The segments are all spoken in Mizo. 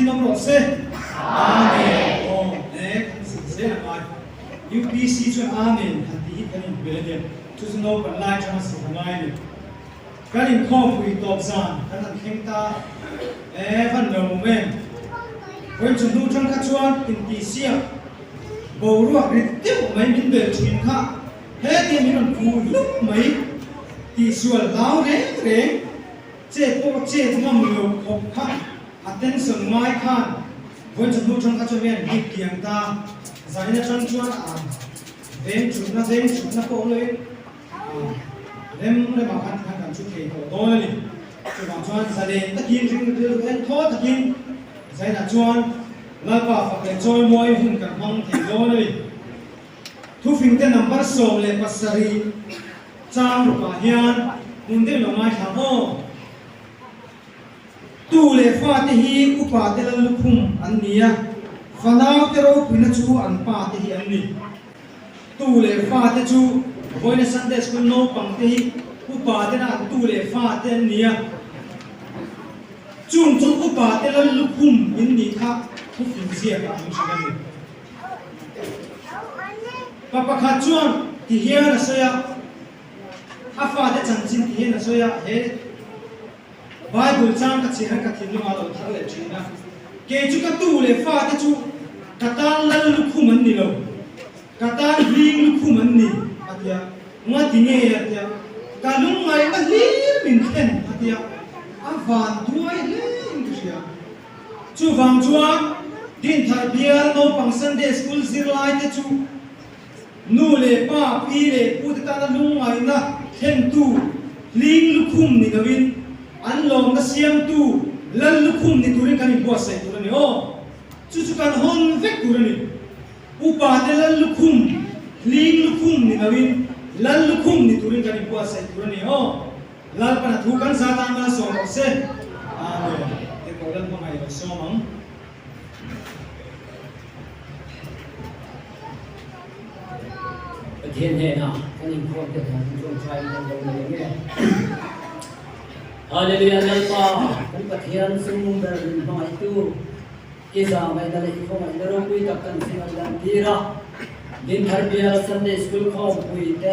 malsawmin awm rawh se. Amen. Aw e kan zir zel a ngai. UPC chuan Amen han tih hi kan inhmel a nia. Chu chu naupang lai atanga zir a ngai a ni. Kan inkhawmpui tawp zan kan han thleng ta e van lo mawm em. Vawiin chu hnu tang kha chuan intihsiak boruak rit deuh mai min bel thin kha hetia min rawn phu hlup mai tihsual hlau reng reng chet pawh chet ngam lo khawp kha attention ngai khan vawiin chu hnu tang kha chuan mi an hip kiang ta zanin atang chuan a veng chutna veng chutna pawh awm loin Rem remah khan tikhan kan chu thei tawh dawn a ni. Chuvang chuan zalen takin ring rilru en thaw takin zainah chuan Lalpa fak leh chawimawi hun kan hmang thei dawn a ni. Thufingte number 17 chang rukah hian hmun deuh lo ngaithla maw? Tu leh fate hi upa te lal lukhum an ni a, fanau te ropuina chu an pa te hi an ni. Tu leh fate chu vawiina Sunday School naupang te hi upa tena an tu leh fate an ni a, chung chu upa te lal lukhum in nih kha thufing ziakah an hrilh a ni. Pa pakhat chuan ti hian a sawi a, a fate chanchin ti hian a sawi a, he Bible chang ka chhiar hian ka thinlung a lo thar leh thin a, kei chu ka tu leh fate chu ka tan lal lukhum an ni lo, ka tan hling lukhum an ni a ti a, ngati nge a ti a, ka lungngaihna hlir min thlen a ti a, a van duai hle in ka hria. Chuvang chuan Dinthar bial naupang Sunday School zirlai te chu Nu leh pa, pi leh pu te tana lungngaihna thlentu hling lukhum ni loin an lawmna siamtu lal lukhum ni turin kan inbuatsaih tur a ni aw. Chu chu kan hawn vek tur a ni. Upa te lal lukhum, hling lukhum ni loin lal lukhum ni turin kan inbuatsaih tur a ni aw. Lalpana thu kan zat a malsawm rawh se. Amen. Te pawh Lalpa ngaih lo sawm ang. Pathian hnenah kan inkhawm te khan ṭawngṭaiin kan lo nei ang e. Hallelujah Lalpa kan Pathian sum ber min hmangaihtu i zahngaihna leh i khawngaihna ropui tak kan chunga i lantir a. Dinthar bial Sunday School khawmpui te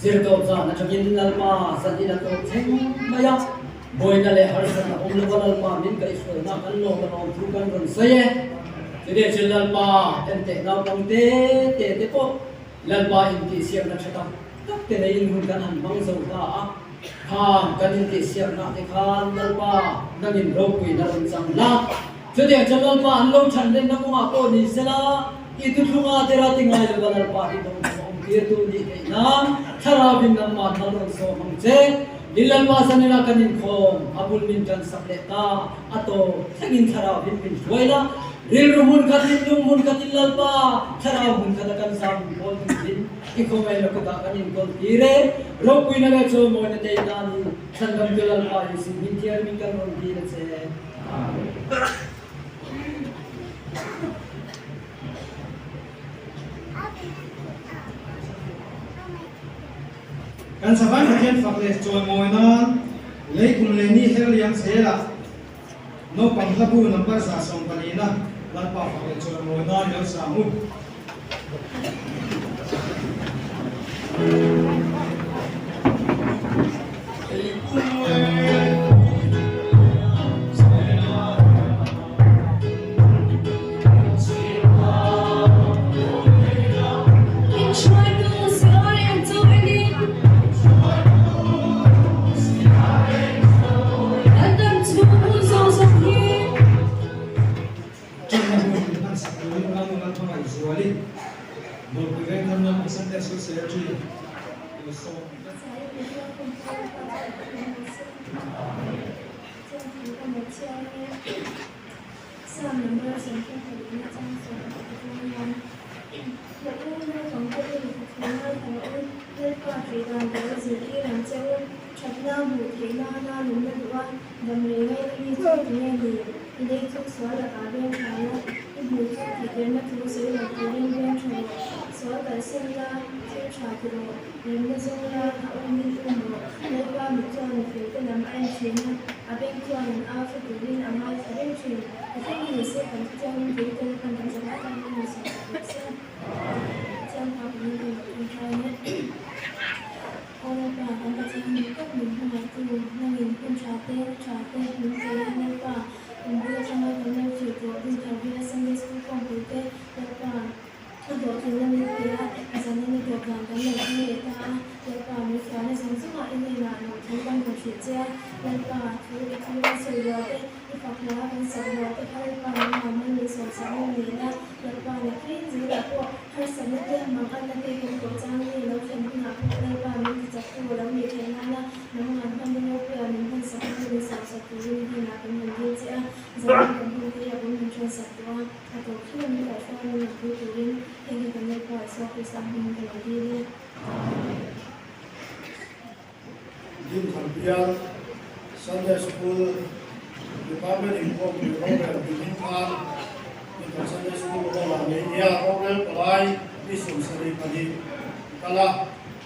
zir tawp zan atangin Lalpa zan in a tawp thleng mai a. Buaina leh harsatna awm lova Lalpa min kaihhruaina kan lawm a lawm thu kan rawn sawi e. Chutih chuan Lalpa enteh naupang te te te pawh Lalpa intihsiakna tha tak tak te neiin hun kan han hmang zo ta a. Khan kan intihsiakna te khan Lalpa nangin ropuina rawn chang la. Chutih chuan Lalpa an lo chhan lenna kawngah pawh ni sela i tuthlunga te ra ti ngai lova Lalpa hi dawng awm tirtu nih theih nan Thlarauin nangmah mal rawn sawm ang che. Lillalpa zanina kan inkhawm, a bul min tan sak leh ta, a tawp thlengin thlarau hin min hruai la, rilru hmun khatin lung hmun khatin Lalpa, thlarau hmun khata kan zam in kawl turin i khawngaih la kutah kan inkawl tir e, ropuina leh chawimawina te i tan i chhandamtu Lalpa Jesuh hming thianghlim kan rawn dil a che. Amen. Kan Savai Pathian fak leh chawimawi nan lei kum leh ni her liam zelah naupang hlabu number 114 na Lalpa fak leh chawimawi nan i lo sang u. Lei kum leh ni liam zelah Ṭanna hun min hman sak turin Lanu Lalhmangaih Zuali, Dawrpui Vengthar Naupang Sunday School Secretary lo sawm. Psalm number 34 chang 11 hian, Ka u naupang te u, ka thu ngaithla rawh u, Lalpa tih dan ka lo zirtir ang che u, thatna hmuh theih nana nunna duh a, dam rei ngaina mi chu tinge ni? I lei chu sual lakah veng tha la, i hmuh chu tihderna thu sawi lo turin veng tha rawh, sual kalsan la, thil tha ti rawh, remna zawng la, a awmin um rawh, Lalpa mit chuan mi felte lam a en thin a. A beng chuan an au hre turin a ngaithla reng thin. Pathian hi nise kan chutiangin puite Lalpan kan zalai tan a ni sawi tak rawh se. Pathian pa kan in lo tawngtai ania. Aw Lalpa, kan Pathian ni tak min hmangaihtu, nangin hun tha te, ni tha te min pe a Lalpa, kum bul atanga kan lo thlir tawh Dinthar Villa Sunday School kawngpui te Lalpa, A hlawhtlinna min pe a, zanin i dawhkan kan lo thleng leh ta a, Lalpa min fuaina zawng zawngah i hnenah lo thu kan rawn hrilh che a, Lalpa thu i thu kan sawi rual te, i fak hla kan sak rual te kha Lalpa nangmah mal min sawm sak ngei ngei la, Lalpa nakin zelah pawh harsatna te, manganna te kan tawh chang nge lo thlen hunah pawh Lalpa min ti chaktu a lo nih theih nana nangmah hmanna ropuia min hman sak mal min sawm sak turin i hnenah kan rawn dil che a, zanin kan hun te hi a bul min ṭhen sak tawh a. A tawp thleng in kaihhruai min rawn pui turin heng hi kan Lalpa Isua Krista hmingin ka lo dil e. Dinthar bial Sunday School Department inkhawmpui rorel hmingin khan Dinthar Sunday School hall-ah nei nia rorel palai ni 72 kala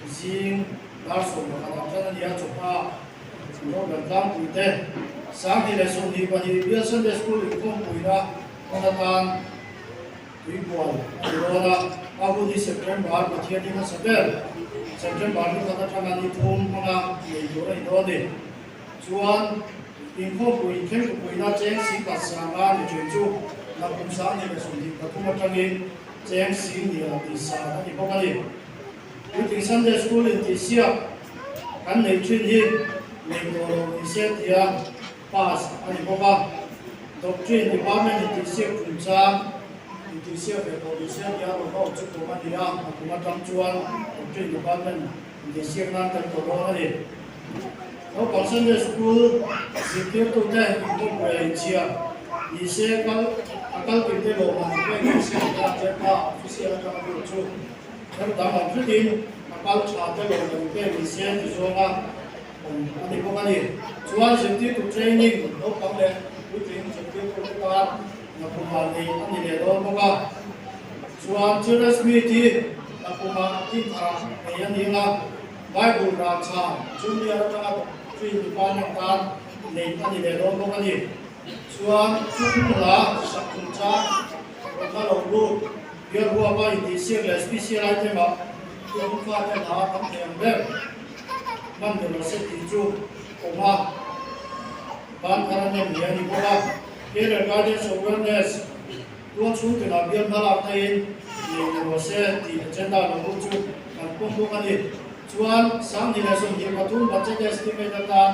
zing dar 11 ah tan a ni a, chawhma rorel tlangpui te 2022 bial Sunday School inkhawmpuina Hmun atan tuibual a ni dawn a, a hun hi September Pathian hi hmasa ber, September ni khat atanga ni thum hmanga nei tur a ni dawn a ni. Chuan inkhawmpui thlengtupuina cheng singkhat sanga ni thin chu nakum 2023 atangin cheng sing hnih tih san a ni bawk a ni. Puitling Sunday School intihsiak kan neih thin hi nei tawh lo ni se tia Pass a ni bawk a, Doctrine Department intihsiak chungchang intihsiak leh tawh nise tia rawn awm chu tum a ni a, a kum atang chuan Doctrine Department intihsiak nan kan tawh dawn a ni. Naupang Sunday School zirtirtute inkhawmpuia inchhiar nise kal a kalpinte lawmah an pek nise tia Chepa official atanga lut chu thar dang ang hretin a kal tha te lawmah an pek nise ti zawnga Awm a ni bawk a ni. Chuan zirtirtu training naupang leh puitling zirtirtute tan Nakhuma nei a ni leh dawn bawk a. Chuan Children's Meet hi Nakhuma Dinthara nei a ni ang a, Bible ral chhan Junior atanga Doctrine Department tan nei a ni leh dawn bawk a ni. Chuan thuthlung hla sak chungchang rawtna lo lut bial huapa intihsiak leh special item-ah thuthlung fate hla tam thei ang ber. Hman ni rawh se tih chu awm a, ban thar a nem hle a ni bawk a. Career Guidance Awareness tual chhung tinah bial hmalak naiin nei ni rawh se tih agenda lo lut chu kan pawm bawk a ni. Chuan 2023 budget estimate atan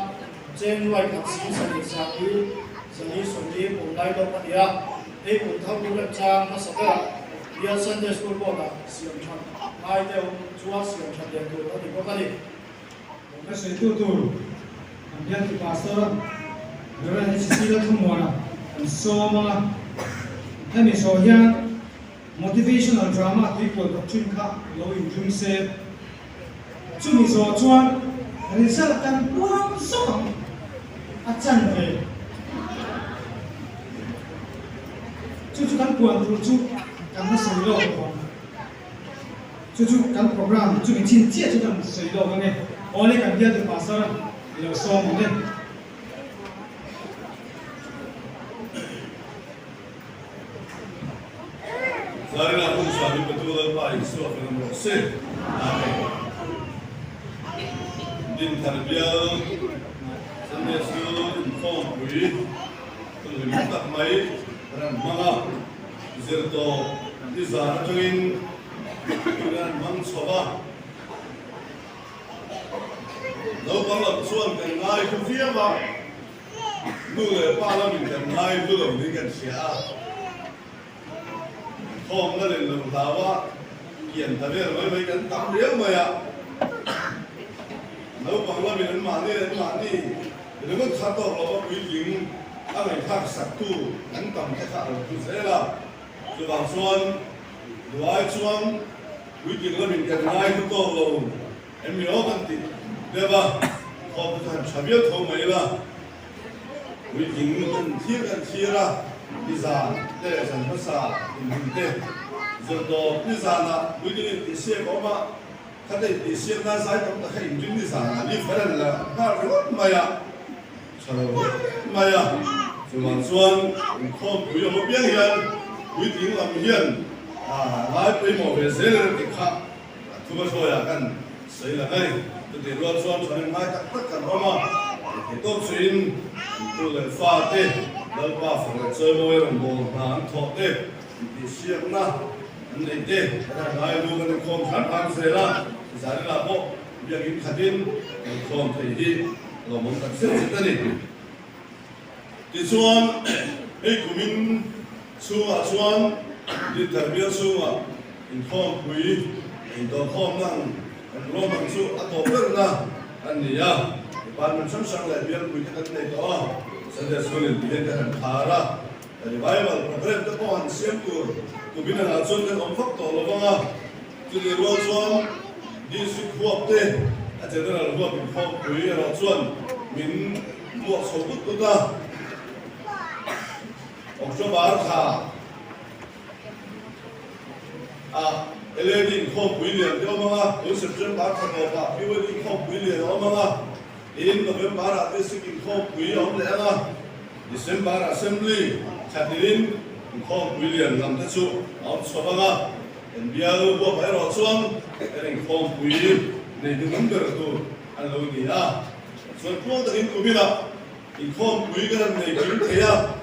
cheng nuai khat sing sarih sangli zali sawmli pawm lai lawk a ni a. Hei kum thar lu remchang hmasa berah bial Sunday School Board-ah siam that ngai deuh chuan siam that leh tur a ni bawk a ni. Ka sawitu tur kan bialtu Pastor Rev. HC Lalthlamuana kan sawm ang a, hemi zawh hian Motivational Drama tuikual doctrine kha lo inring se, chumi zawh chuan result kan puang zawk ang a chanve. Chu chu kan puan tur chu kan la sawi lawk lo ang. Chu chu kan program chumi chin chiah chu kan sawi lawk ang e. Awle kan bialtu pastor i lo sawm ang e. Zarina hun Swami Patu Lalpa Isua kan awm rawh se. Amen. Dinthar bial Sunday School inkhawmpui hun hlim tak mai ran hmang a, zir tawp ni zan atangin tun an hmang chho va. Naupang lam chuan kan ngai hlu viau a. Nu leh pa lamin kan ngai hlu lo niin kan hria a, thawmna leh lo hlau a kian ta vel mai mai kan tam riau mai a. Naupang lamin an mahni leh an mahni ringawt kha tawk lova puitling a ngaihthlak saktu kan tam te kha a lo thu zel a. Chuvang chuan duai chuan puitling lamin kan ngai hlu tawk lo. Em mi aw kan tih deuh a, thawm te chu han tha viau tho mai ila, puitling kan thlir kan thlir a, nizan te leh zan hmasa inhmun te zir tawp nizanah puitling intihsiak a awm a, khata intihsiak nan zai tam tak kha inrin nizanah lift an la nghal ringawt mai a. Tha lo hle mai a, chuvang chuan inkhawmpui awm apiang hian puitling lam hian ngai pawimawh ve zel em tih kha thumahruaiah kan sawi lang a ni. Chutih rual chuan thahnem ngai tak tak kan awm a, thei tawp chuin tu leh fa te Lalpa fak leh chawimawi rawnbawl hna an thawh te, intihsiakna an neih te kan ngai lu kan inkhawm hram hram zel a, zan inah pawh biakin khatin kan inkhawm thei hi lawmawm tak zet zet a ni. Tichuan, hei kumin chhungah chuan Dinthar bial chhungah inkhawmpui intawhkhawmna ang kan ruam ang chu a tawp berna a ni a. Department hrang hrang leh bialpui te kan nei tawh a, Sunday School in tihian kan han khar a, Revival programme te pawh han siam tur kumin angah chuan kan awm vak tawh lo vang a. Chutih rual chuan District huap te a General huap inkhawmpui erawh chuan min hmuak chho put put a. October thla ah LAD inkhawmpui lian te awm ang a, tun September thla tawpah PYD inkhawmpui lian a awm ang a, tin November ah District inkhawmpui a awm leh ang a, December Assembly thla tirin inkhawmpui lian lam te chu a awm chho ang a. Kan bial huapah erawh chuan kan inkhawmpui nei duhawm ber tur an lo ni a, chuan tluang takin kuminah inkhawmpui kan han nei kim thei a.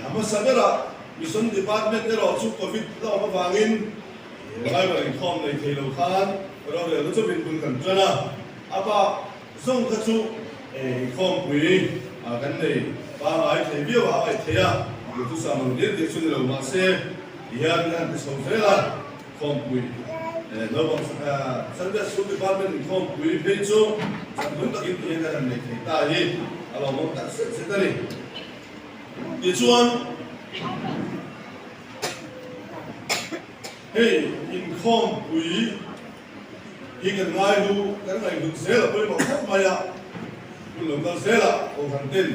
A hmasa berah Mission Department erawh chu Covid la awm avangin Bible inkhawm nei thei lo khan rorelna chu rinbul kan tan a, a bak zawng kha chu inkhawmpui kan nei pangngai thei viau a, a ngaih theih a, duhthusam ang diak diak chu ni lo mahse, Tihian kan han ti chho zel a, khawmpui naupang Sunday School Department in khawmpui phei chu changtlung takin tihian kan han nei thei ta hi a lawmawm tak zet zet a ni. Tichuan hei inkhawmpui hi kan ngaihlu kan ngaihhlut zel a pawimawh khawp mai a, hun lo kal zelah Kohhran ten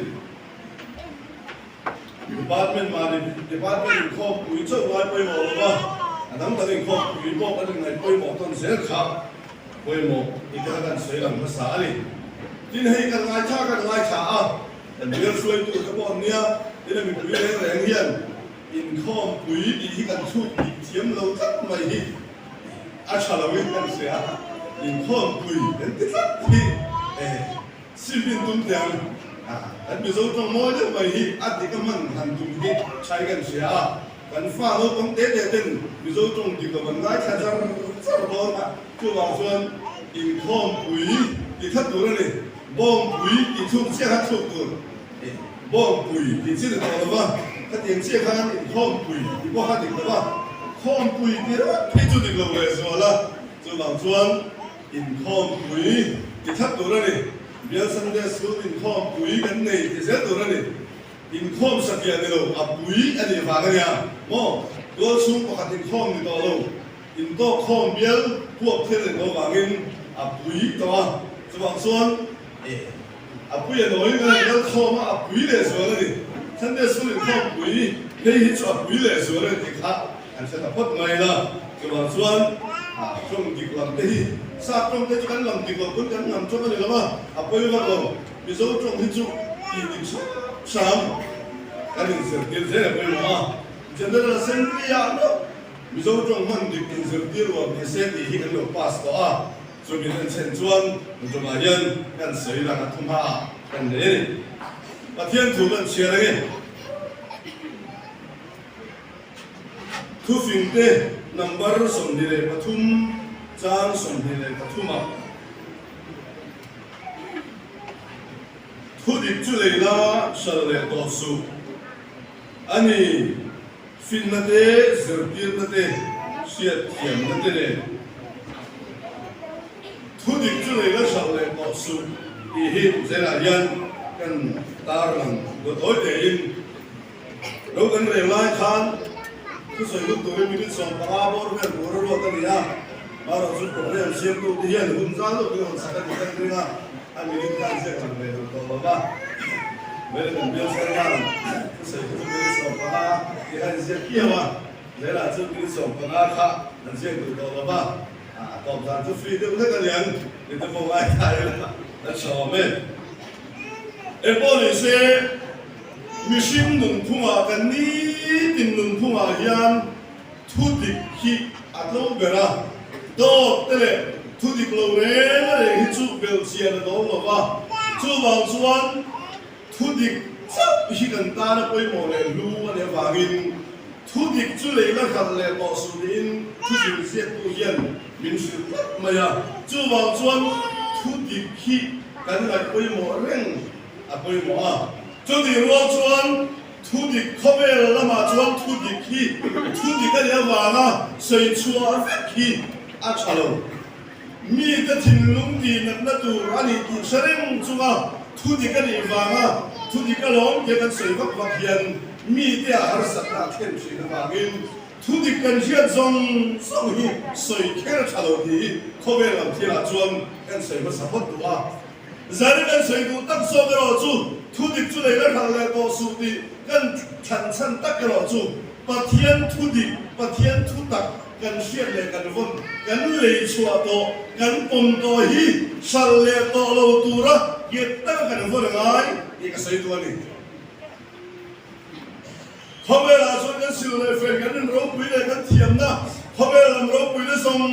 Department mahni department inkhawmpui chauh ngai pawimawh lo va, a dang dang inkhawmpui pawh kan inngaih pawimawh tawn zel kha pawimawh tih te kha kan sawi lang hmasa a ni. Tin hei kan ngaithla kan ngaithla a, kan bial hruaitu te pawh an nia, tin a mipui reng reng hian inkhawmpui tih hi kan chhuk dik thiam lo tlat mai hi a tha loin kan hria a, inkhawmpui kan ti tlat hi e. Sim in tum teh ang. Kan Mizo tawng mawi deuh mai hi a dik a hman han tum hi chhai kan hria a, kan fa naupang te te ten Mizo tawng dik lo an ngaithla char char dawn a, chuvang chuan inkhawmpui ti that tur a ni, bawngpui tih chhuk chiah kha chhuk tur, bawngpui tih chi ni tawh lo va, khatiang chiah khan inkhawmpui tih pawh kha dik lo va, khawmpui tih ringawt phei chu dik lo lehzual a, chuvang chuan. Inkhawmpui ti thlap tur a ni. Bial Sunday School inkhawmpui kan nei ti zel tur a ni. Inkhawm satliah ni lo, a pui a nih vang a nia maw? Tual chhung pakhat inkhawm ni tawh lo, intawk khawm bial huap thil ni tawh vangin a pui tawh a. Chuvang chuan a pui a nawiin kan han kal khawm a, a pui lehzual a ni. Sunday School inkhawmpui phei hi chu a pui lehzual a ni tih kha An hre ta phawt mai la, chuvang chuan tawng dik lam te hi sap tawng te chu kan lam dik lo pawn kan ngam tawng a ni lo a, a pawi vak lo. Mizo tawng hi chu tih dik hram hram kan inzirtir zel a pawimawh a, General Assembly ah meuh Mizo tawng hman dik inzirtir ruam ni se tih hi kan lo pass tawh a, chumi en chhen chuan tawngah hian kan sawi lang a thumha ah kan nei a ni. Pathian thu kan chhiar ange. Thufingte number 23 chang 23 ah Thu dik chu lei la hral leh tawh suh a ni, finna te, zirtirna te, hriatthiamna te nen. Thu dik chu lei la hral leh tawh suh tih hi zelah hian kan tarlang dawtawi tein. Lo kan rel lai khan thusawi hun turin minute 15 bawr vel tur a ruat a ni a, marawh chu programme siamtu te hian hun zau deuh kan hawn sak a ni kan ring a, a minute khan ziak lang ve lo tawh lo va, Mary kan bial chairman thusawi kha chu minute 15 tih kha in ziak kiau a, zelah chuan minute 15 kha an ziak duh tawh lo va, a tawp dan chu free deuh hlek a niang, ni te pawh ngaithla ila a tha awm e. Engpawh ni se, mihring nunphungah kan nitin nunphungah hian thu dik hi a tlo ber a, dawt te leh thu dik lo reng reng hi chu belhchian a dawn lo va, chuvang chuan thu dik chauh hi kan tana pawimawh leh hlu a nih avangin thu dik chu lei la hralh leh tawh suh tiin thu zirziaktu hian min hrilh tlat mai a, chuvang chuan thu dik hi kan ngaih pawimawh reng a pawimawh a, chutih rual chuan thu dik khawvel lamah chuan thu dik hi thu dik a nih avanga sawi chhuah vek hi a tha lo. Mite thinlung tih natna tur a nih tih hre reng chunga thu dik a nih vanga thu dik alawm tia kan sawi vak vak hian mite a harsatna a thlen thin avangin Thu dik kan hriat zawng zawng hi sawi kher tha lo tih hi khawvel lam thilah chuan kan sawi hmasa phawt duh a. Zari kan sawi duh tak zawk erawh chu thu dik chu lei la hralh leh tawh suh tih kan thlan chhan tak erawh chu Pathian thu dik, Pathian thu tak kan hriat leh kan vawn, kan lei chhuah tawh, kan pawm tawh hi hralh leh tawh lo tura nghet taka kan vawn a ngai tih ka sawi duh a ni. Khawvelah chuan kan sil leh fen kan in ropui leh kan thiamna khawvel lam ropuina zawng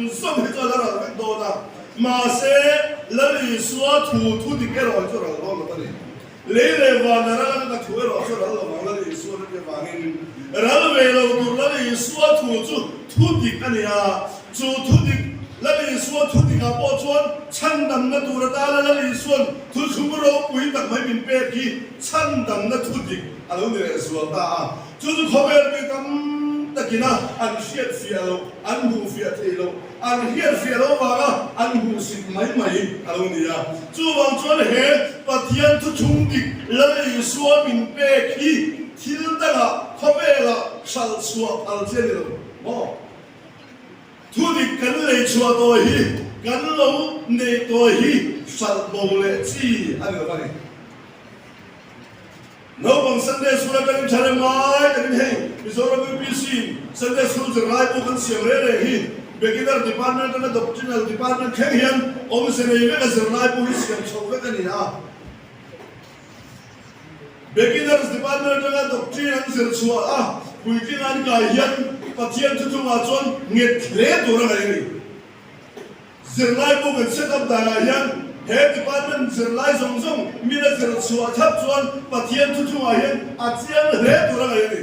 zawng hi chu a la ral vek dawn a, mahse Lal Isua thu thu dik erawh hi chu ral dawn lo a ni. Lei leh van a ral anga ka thu erawh chu ral lo vang Lal Isua na tih avangin ral ve lo tur Lal Isua thu chu thu dik a ni a, chu thu dik Lal Isua thu dikah pawh chuan chhandamna tur atana Lal Isuan thuthlung ropui tak mai min pek hi chhandamna thu dik a lo ni leh zual ta a, chu chu khawvel mi tam takin a an hriat fiah loh, an hmuh fiah theih loh, an hriat fiah loh vanga an hmuh sit mai mai a lo ni a. Chuvang chuan he Pathian thuchhung dik Lal Isua min pek hi thil dangah khawvelah hralh chhuah phal che a ni lo maw? Thudik kan lei chhuah tawh hi kan lo neih tawh hi hralh bo leh chi a ni lo a ni. Naupang Sunday School a kan intha reng lai takin hei Mizoram UPC Sunday School zirlai pawh kan siam reng reng hi Beginner Department atanga Doctrinal Department thleng hian awmze nei vek a zirlai pawh hi siam chho vek a ni a. Beginners Department atanga Doctrine an zir chhuah a puitling an kai hian Pathian thuthungah chuan nghet hle tur a ngaih a ni. Zirlai bu kan set up danah hian he department zirlai zawng zawng min a zir chhuah thlap chuan Pathian thuthungah hian a chiang hle tur a ngaih a ni.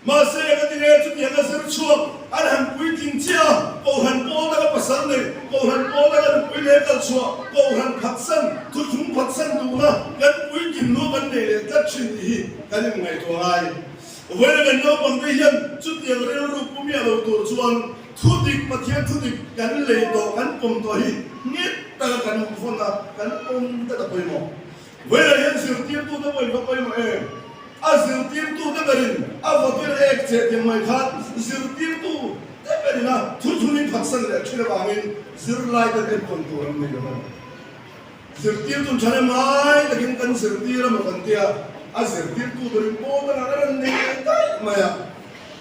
Mahse eng a ti nge chutiang a zir chhuak an han puitling chiah a, Kohhran pawl taka pasal nei, Kohhran pawl taka nupui leh kal chhuah, Kohhran phatsan, thuthlung phatsan duhna kan puitling lu kan nei leh tlat thin tih hi kan inngaihtuah ngai. Vawiin kan naupangte hian chutiang rilru pu miah lo tur chuan Thu dik, Pathian thu dik kan lei tawh, kan pawm tawh hi nghet taka kan vawn a, kan pawm tlat a pawimawh. Vawilah hian zirtirtute pawh in va pawimawh em? A zirtirtute berin a vawtir ek cheh tiang mai khan zirtirtu te berin a thu thun in phatsan leh thin avangin zirlai ten enkawn tur an nei lo a ni. Zirtirtu tha leh mai takin kan zirtir emaw kan tia, a zirtirtu berin pawn a rang a rawn nei leh daih mai a,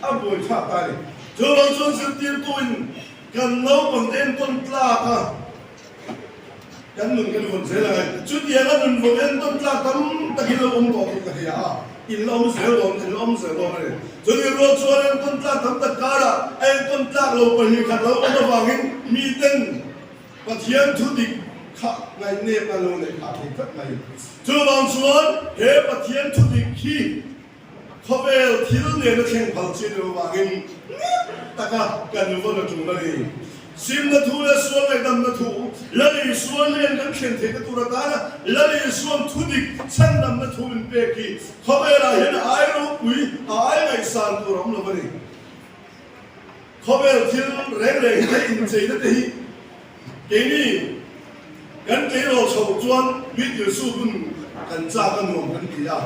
a buaithlak ta a ni. Chuvang chuan zirtirtuin kan naupangte entawn tlak a, kan nun kan vawn zel ang e. Chutianga nun vawn entawn tlak tam takin lo awm tawh tih ka hria a, in la awm zel dawn, in la awm zel dawn a ni. Chutih rual chuan entawn tlak tam tak karah a entawn tlak lo pahnih khat lo awm avangin miten, Pathian thu dik kha ngaihnep a lo neih phah thei tlat mai. Chuvang chuan he Pathian thu dik hi khawvel thil nena thleng phal chi ni avangin nghet taka kan vawn a tul a ni. Simna thu leh sual ngaihdamna thu, Lal Isuan nen kan thlen theihna tur atana Lal Isuan thu dik chhandamna thu min pek hi khawvelah hian a ai ropui, a ai ngaihsan tur a awm lo a ni. Khawvel thil reng reng hi hei incheina te hi keini kan tleirawl chhoh chuan Beatles su hun kan chak a nuam kan ti a,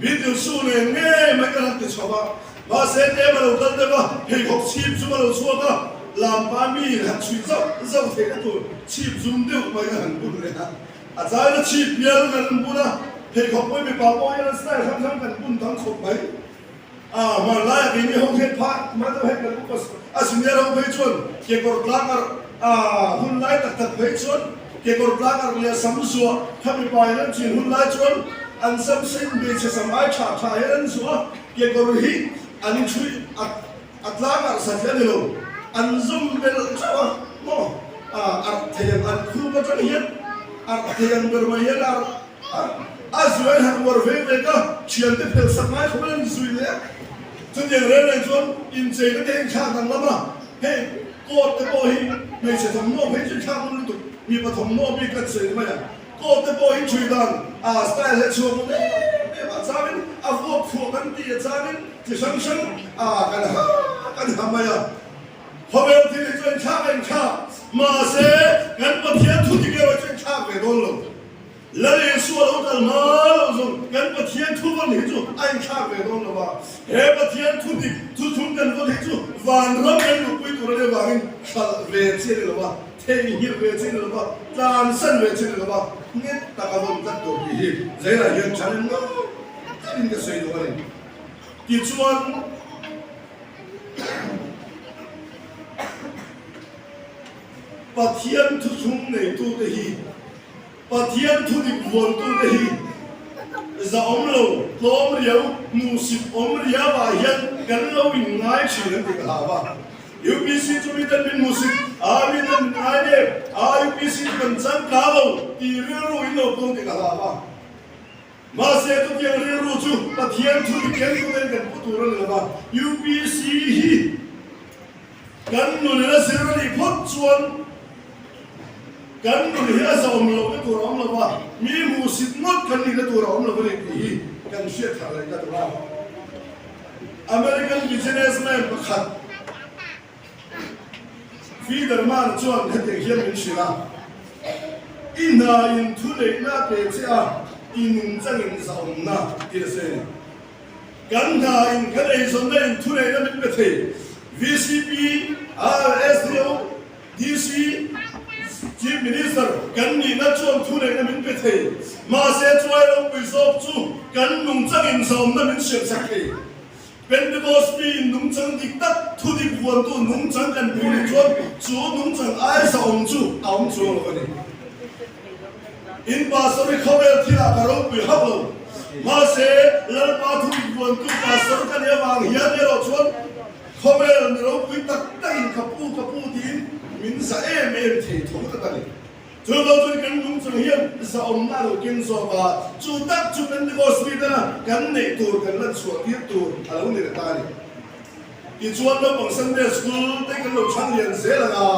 Beatles su nen ngei mai kan han ti chho a, mahse tlem a lo kal deuh a, pheikhawk chhip zum a lo chhuak a, lampa mi han chhuih zauh zauh theihna tur chhip zum deuh mai kan han bun leh a, a chaina chhip bial kan han bun a, pheikhawk pawh mipa pawh hian an style hrang hrang kan bun tam khawp mai. A hmanlaiah keini ho hian phah hma deuh hek kan upa a senior ho phei chuan kekawr tlang a hunlai tak tak phei chuan. Kekawr tlang arh leh sam zuah kha mipa in an chin hun lai chuan an sam sein hmeichhe sam ai tha tha hian an zuah a, kekawr hi an chhui a a tlang arh sa tih a ni lo, an zawm belh theuh a maw arh thei ang an khup atang hian arh thei ang ber mai hian arh a a zuai han uar vek vek a, thiante phel sak ngai khawp in an zui leh a, chutiang reng reng chuan incheina te inthlak danglam a, hei coat te pawh hi hmeichhe thawmhnaw phei chu inthlak ngun lutuk, mipa thawmhnaw bik kan sawi mai ang, coat te pawh hi chhui dan a style hi a chhuak ngun em em a, changin a vuak phuah kan tih a changin chi hrang hrang a kan ha kan ha mai a, khawvel thil hi chu a inthlak a inthlak, mahse kan Pathian thu dik erawh chu a inthlak ve dawn lo. Lal Isua lo kal hma lo zawng kan Pathian thu vawn hi chu a inthlak ve dawn lo va, he Pathian thu dik thu thlum kan vawn hi chu vanram kan luhpui tur a nih avangin hralh ve chi a ni lo va, theihnghilh ve chi a ni lo va, tlansan ve chi a ni lo va, nghet taka vawn tlat tur tih hi Zailah hian chhan ngai takin ka sawi duh a ni. Tichuan. Pathian thuthlung neitute hi Pathian thudik vuantute hi zahawm lo, tlawm riau, hmuhsit awm riauah hian kan lo inngai thin an ti ka hlau a. UPC chu miten min hmuhsit a, miten min ngai nep a, UPC chu kan changkang lo tih rilru in lo pawng ti ka hlau a. Mahse chutiang rilru chu Pathian thudik kengtuten kan pu tur a ni lo va, UPC hi Kan nun in a zir a nih phawt chuan kan nun hi a zawm lohna tur a awm lo va, mi hmuhsit ngawt kan nihna tur a awm lo a ni tih hi kan hriat thar leh ta tur a. American businessman pakhat Fiderman chuan hetiang hian min hrilh a, I hna in thu neihna a pe che a, i nungchangin zahawmna tih a sawi a ni. Kan hna in kan eizawnna in thuneihna min pe thei. VCP, RSDO, DC, Chief Minister kan nihna chuan thuneihna min pe thei. Mahse chuai ropui zawk chu kan nungchang in zawmna min siamsak thei. Pentecost mi in nungchang dik tak thudik vuantu nungchang kan hmuh nih chuan chu nungchang ai zahawm chu a awm chuang lo a ni. In pastor hi khawvel thilah ka ropui hauh lo. Mahse, Lalpa thudik vuantu pastor ka nih avang hian erawh chuan khawvel mi ropui tak takin ka pu ka pu tiin min za em em thei tho tlat a ni. Chu lo chuan kan nungchang hian zahawmna a lo keng zawk a, chu tak chu Pentecost mi tana kan neih tur kan lan chhuah tir tur a lo ni leh ta a ni. Tichuan naupang Sunday School te kan lo chhang lian zel ang a,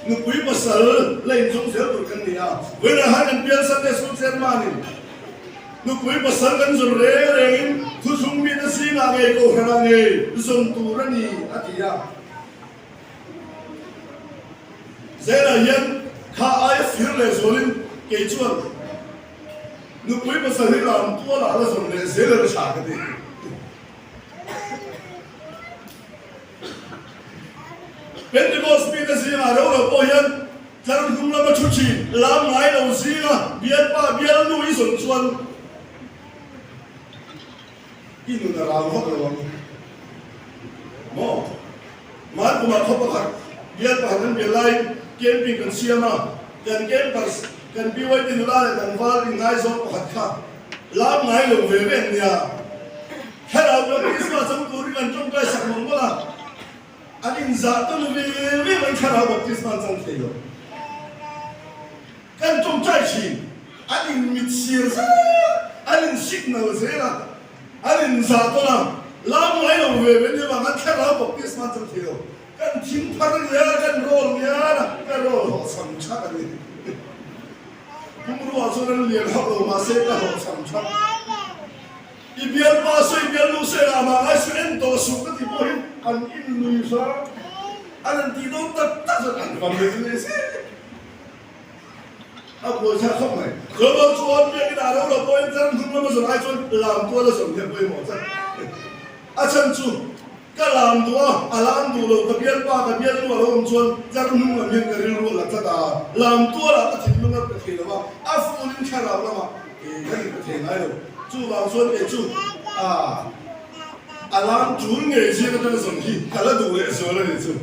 nupui pasal la inzawm zel tur kan ni a. Vawiinah khan kan pian Sunday School chairman in nupui pasal kan zawn reng rengin thuthlung mite zingah ngei kohhranah ngei zawn tur a ni a ti a. Zelah hian kha aia fir leh zualin kei chuan nupui pasal hi lam tualah la zawn leh zel a tha ka ti. Pentecost mite zingah rau lo pawh hian tlar hnung lama thu thin lam ngai lo zinga bialpa bialnu i zawn chuan i nun a rau vak lo ang maw? Hman kumah khaw pakhat bialpa han kan bial laiin camping kan siam a, kan campers kan BYT nula leh tlangval inngaizawng pakhat kha Lam ngai lo ve ve nia. Thlarau baptisma chang turin an tawngtai sak mawlh mawlh a, an inzah tawn ve ve mai thlarau baptisma an chang thei lo. Kan tawngtai thin, an inmitsir zel, an in signal zel a, an inzah tawn a, lam ngai lo ve ve nia vang an thlarau baptisma an chang thei lo. Kan thing phar nia, kan rawl nia, ka rawl hlawhchham thak a ni. Pumruah chuan an lian hauh lo mahse ka hlawh cham cham. I bialpa sawi i bialnu sawi lah mah ngai suh en tawh suh ka ti pawhin an inlui hram an an tih dawn tak tak chuan an vam leh leh zel. A buai thlak khawp mai. Chuan chuan biakin ah ro lo pawhin tlar hnung lama zawn ai chuan lam tual a zawn hian pawimawh tlat. A chhan chu Ka lam duh a, a lam duh lo, ka bialpa, ka bialnu a lo awm chuan tlar hnung lam hian ka rilru a la tlat a, lam tualah ka thinlung a pe thei lo a, a fulin thlarau lamah ka in pe thei ngai lo. Chuvang chuan kei chu a a lam tul ngei zir atanga zawn hi ka la duh leh zual a ni chu.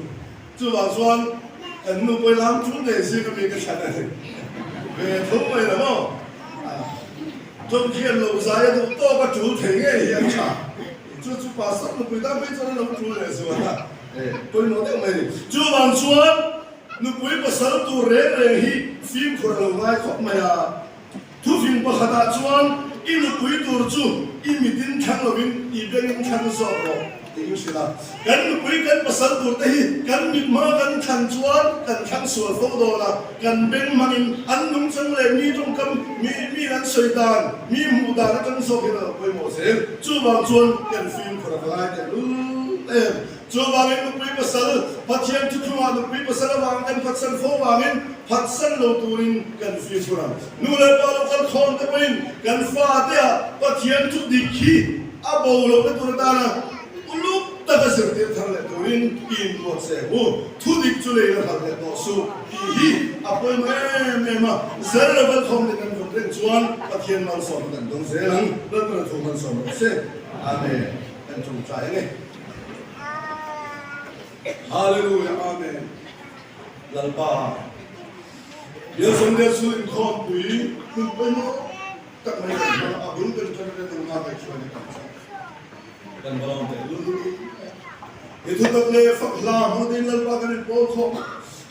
Chuvang chuan kan nu pawhin lam tul ngei zir ka mi ka thlan a ni. Ve tho mai lo maw? Chawm khian lo zai a duh tawk a tul thei ngei hi a tha. Chu chu pastor nupui tan phei chuan a lo tul leh zual a, pawimawh deuh mai a ni. Chuvang chuan nupui pasal tur reng reng hi fimkhur a lo ngai khawp mai a. Thufing pakhatah chuan i nupui tur chu i mitin thlang lovin i bengin thlang zawk rawh tiin hrilh a. Kan nupui kan pasal turte hi kan mit hmanga kan thlan chuan kan thlang sual fo dawn a, kan beng hmangin an nungchang leh mi tawngkam, mi mi an sawi dan, mi hmuh dan atang zawk hian a lo pawimawh zel. Chuvang chuan kan fimkhur a va lai tehlul em. Chuvangin nupui pasal, Pathian thuthlungah nupui pasal avang kan phatsan fo vangin phatsan lo turin kan fimkhur ang. Nu leh pa lo kal khawm te pawhin kan fateah Pathian thu dik hi a bo lohna tur atana uluk taka zirtir thar leh turin i inbuatsaih ang u. Thu dik chu lei la hralh leh tawh suh tih hi a pawimawh em em a. Zel lo kal khawm te kan vut reng chuan Pathian malsawmna kan dawng zel ang. Lalpana thu malsawm rawh se. Amen. Kan tawngtai ang e. Hallelujah Amen Lalpa Bial Sunday School inkhawmpui hun pawimawh tak mai kan hmang a, a bul ber ṭan ṭan ang nga ngaihhruaina kan chak kan va lawm teh lul i thutak leh fak hla hmang tein Lalpa kan inpawl khawp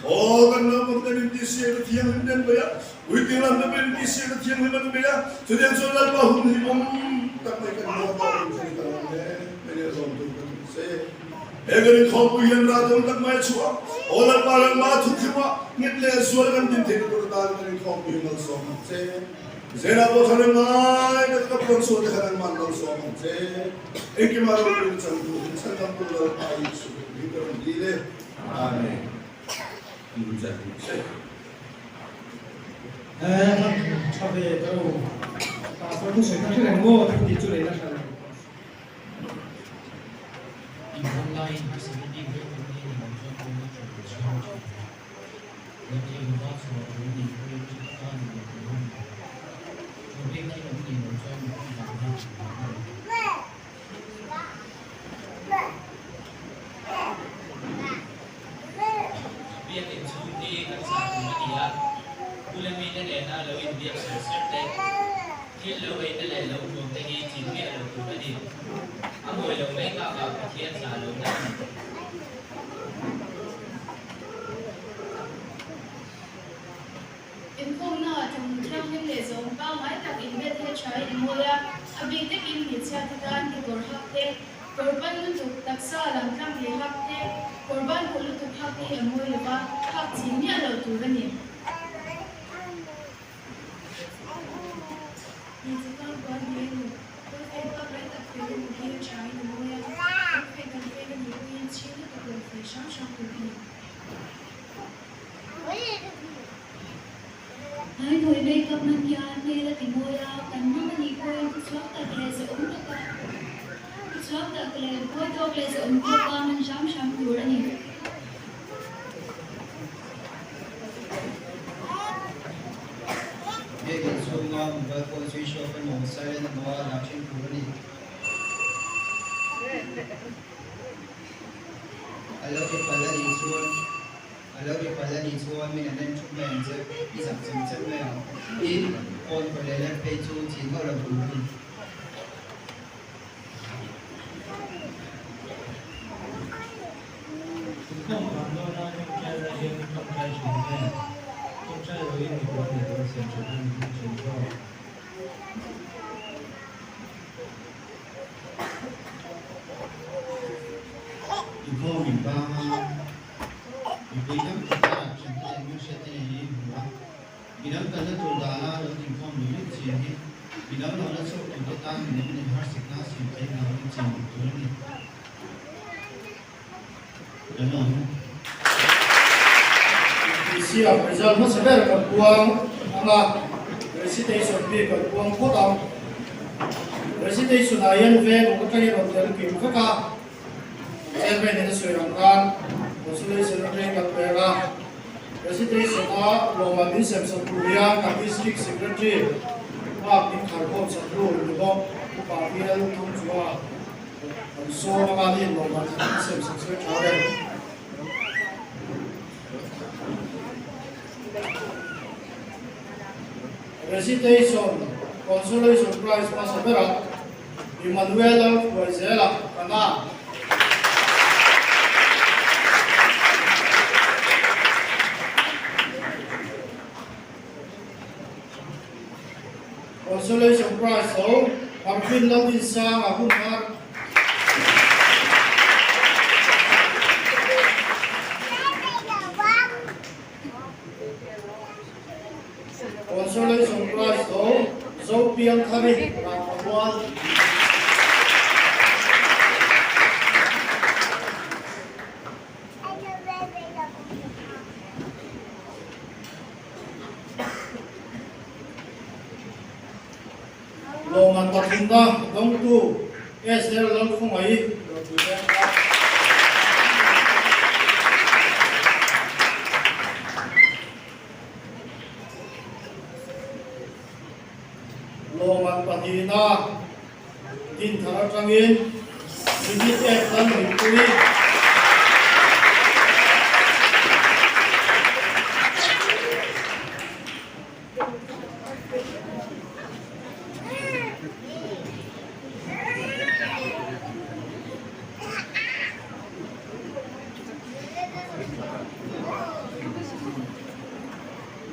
aw kan naupang ten intihsiak na thianghlim te an bei a puitling lam te pawh intihsiak na thianghlim an bei a chutiang chuan Lalpa hun hlimawm tak mai kan hmang tawh reng thei ka lawm hle mai leh zawm tur ka tum se. He kan inkhawmpui hian rah dawng tak mai a chhuah. Aw Lalpa Lalma thuthlungah nghet leh zual kan din theihna tur atan kan inkhawmpui hi malsawm ang che. Zela pawh thar em ngai tak ka puan chhuah te kha nangman malsawm ang che. Engkimah ropuina chang turin chhandamtu Lalpa Isu hi ka rawn dil e. Amen. An chan che. Tha ve ka u. Pastor thusawi kha hre reng maw thu tih chu lei la hre lo. Inkhawm laiin harsatna bik vek kan nei ni lo chuan pawn a ṭha tur chhung a ṭha a. Lirthei lova chhuah tur nih pawhin ṭha taka a nih loh tur a ni. Chaw pek thil awm nih loh chuan mipui vang hian ṭha tur a ni. Biakinn chhung hi kan zah tur a ni a, bula mite nena lo inbiak ser ser te, thil lo ei te leh lo hmuam te hi chin miah lo tur a ni. A mawi lo mai bakah Pathian zah lohna a ni. Inkhawmna ah thawmhnaw thianghlim leh zawng pangngai tak inbel hi a tha in a mawi a, a bik takin hmeichhia te tan kekawr hak te, kawr ban lutuk, taksa lam tlang leh hak te, kawr ban huh lutuk hak te hi a mawi lova, hak chin miah loh tur a ni. Hmeichhe tan puan hmei a ni. Kawlfei bak rei tak fel a ni hi a tha in a mawi a, kawlfei kan fel a nih pawhin chhing lutuk lo fel hram hram tur a ni. Hmaithawih makeup hman hian hmel a ti mawi a, kan hmang a nih pawhin thuchhuak tak leh zahawm taka thuchhuak tak leh mawi tawk leh zahawm tawka hman hram hram tur a ni. Biakinn chhunga mobile phone switch off emaw silent emaw a dah thin tur a ni. A lo ri palh a nih chuan A lo ri palh a nih chuan min an en thup mai ang che, i zak chem chem mai ang. Tin, phone khawih leh lek phei chu chin hauh lo tur a ni. Inkhawm vang dawna tawngtai lai hian tawngtai thin em? Tawngtai loin mikhual leh dawr siam that a ni hmang thin zawk. Inkhawm inbang a, mipui tam tak a thiante leh hmelhriat te nen in inhmu a, midang kalna tur dana lo inkhawm lui lut chin hi midang lo la chhuak turte tan min engemaw harsatna a siam theih vangin chin duh tur a ni. Kan awm. Insiam result hmasa ber kan puang ang a, recitation bik kan puang phawt ang. Recitation ah hian veng awm atangin rawn tel kim vek a, chairman in a sawi ang khan consolation atangin kan pek a. Recitation a lawmah min sem sak tur hian kan district secretary Mark min kharkhawm sak tu ni bawk Upa Bial Thangchua. Kan sawm anga ni in lawmah thil an sem sak sawi tha reng. Recitation Consolation Prize hmasa berah Emmanuel Hruaizela Kana. Consolation Prize ho Marvin Laldinsanga hun thar. Consolation Prize ho Zopiangthari Rangpamual. Lawmman pathumna dawngtu Esther Lalkhawngaihi Dawrpui Vengthar. Lawmman pahnihna Dinthar atangin Unit F Lalnunpuii.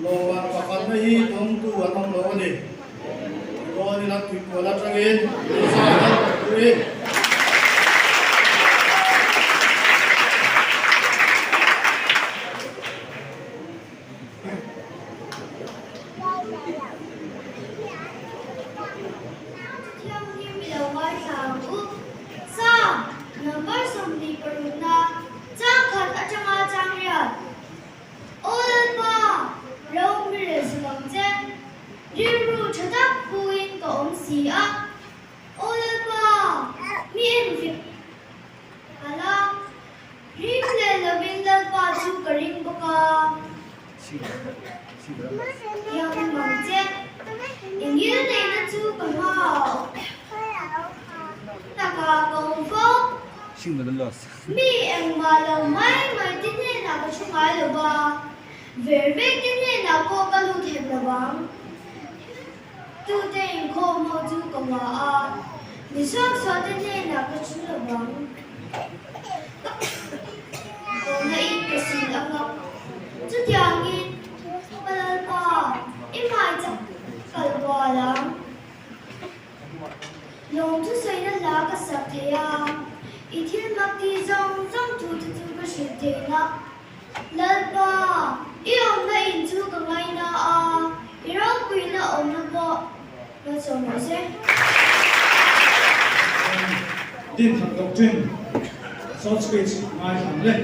Lawmman pakhatna hi dawngtu an awm lo a ni. Dawn ila tuikual atangin Lisa a lalpui. Thianghlim i lo ngaithla ang u. Psalm number 26 na chang khat atanga chang riat. Aw Lalpa, ro mi rel sak ang che. Rilru tha tak puin ka awm si a. Aw Lalpa, mi en ve ala. Ring leh lovin Lalpa chu ka ring bawk a. Thianghlim ang che, i ngil neihna chu ka hma ah awm takah ka awm fo. Mi engmah lo mai mai te hnenah ka thu ngai lo va, ver vek te hnenah pawh ka lut hek lo vang. Tute inkhawm ho chu ka hua a, mi suaksuah te hnenah ka thu lo vang. Tawhna in ka sil ang a, chutiangin ka Lalpa, i hmai chak kal bual ang. Lawm thusawiina hla ka sak thei a, i thil mak tih zawng zawng thu te chu ka hrilh theihna. Lalpa, i awmna in chu ka ngaina a, i ropuina awmna pawh malsawm rawh se. Dinthar Doctrine Short Speech ngaithla le.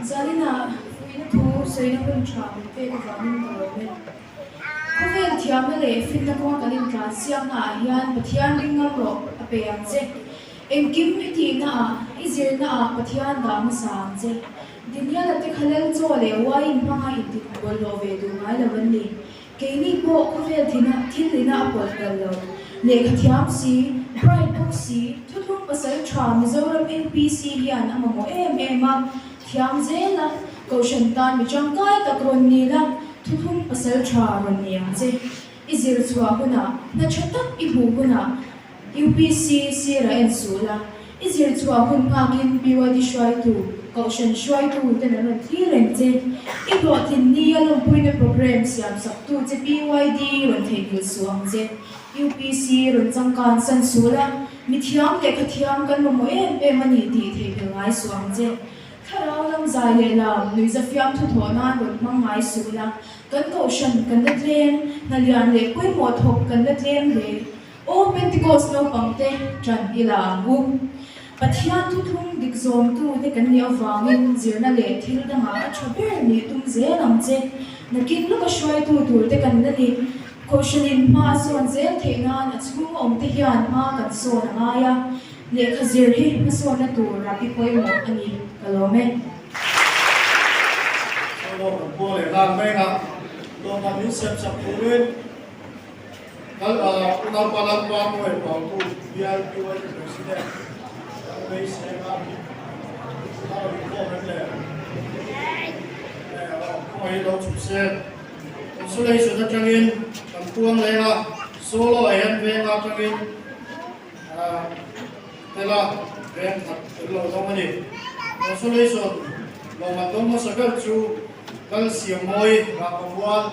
Zaninah fuihna thu sawina hun tha min pek avangin ka lawm e. Khawvel thiamna leh finna kawnga kan intlan siakna ah hian Pathian ring ngam rawh a pe ang che. Engkim i tihna ah, i zirna ah Pathian dah hmasa ang che. Daniela te kha lal chaw leh wine hmanga intik bawlhhlawh ve duh ngai lo an ni. Keini pawh khawvel thina thil ina a pawlh kal lo. Lehkha thiam si, bright bawk si, thuthlung pasal tha Mizoram UPC hian a mamawh em em a, thiam zel a, Kohhran tan mi tangkai tak rawn ni la, thuthlung pasal tha rawn ni ang che. I zir chhuah hunah, hna tha tak i hmuh hunah UPC sir a en suh la, i zir chhuah hun nghakin BYD hruaitu, Kohhran hruaitu ten an rawn thlir reng che. I hlawhtlin nia lawmpuina programme siam saktu che BYD rawn theihnghilh suh ang che. UPC rawn changkan san suh la, mithiam leh khathiam kan mamawh em em a ni tih theihnghilh ngai suh ang che. Thlarau lam zai leh lam nuihza fiamthu thawh nan rawn hmang ngai suh la, kan Kohhran kan la tlem, hna lian leh pawimawh thawk kan la tlem hle. Aw Pentecost naupangte ṭan i la ang u. Pathian thuthlung dik zawmtute kan nih avangin zirna leh thil dangah a ṭha ber nih tum zel ang che. Nakin lawka hruaitu turte kan la ni. Kohhranin hma a sawn zel theih nan a chhung awmte hian hma kan sawn a ngai a. Lehkha zir hi hmasawnna tur rapi pawimawh a ni ka lawm e. Solo kan puang leh nghal mai ang a, dawhkan min siam sak turin Lal Unaupa Lalpa Mawi Pautu bial PYD President. beisei a, a rawn inkhawm em le? Khawngaih lo chhuk se. Consolation atangin kan puang leng a, solo ah hian veng atangin tela veng khat tel lo dawng a ni. Consolation lawmman dawng hmasa ber chu Lalsiammawi Rangkamual.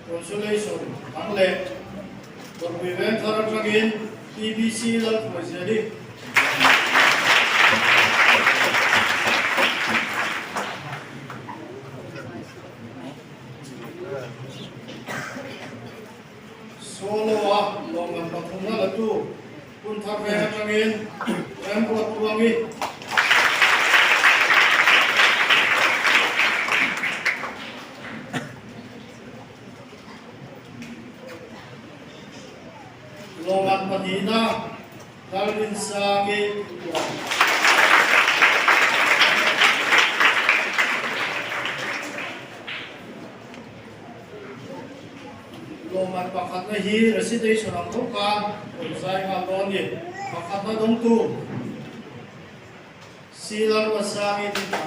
Consolation ang leh Dawrpui Vengthar atangin TBC Lalthuaizeli. Solo-a lawmman pathumna latu Hunthar veng atangin Remruat Tluangi. Lawmman pahnihna Lalrinsangi Tuan. Lawmman pakhatna hi recitation ang tho khan rawn zai nghal dawn ni. Pakhatna dawngtu Si Lalruatsangi din ta.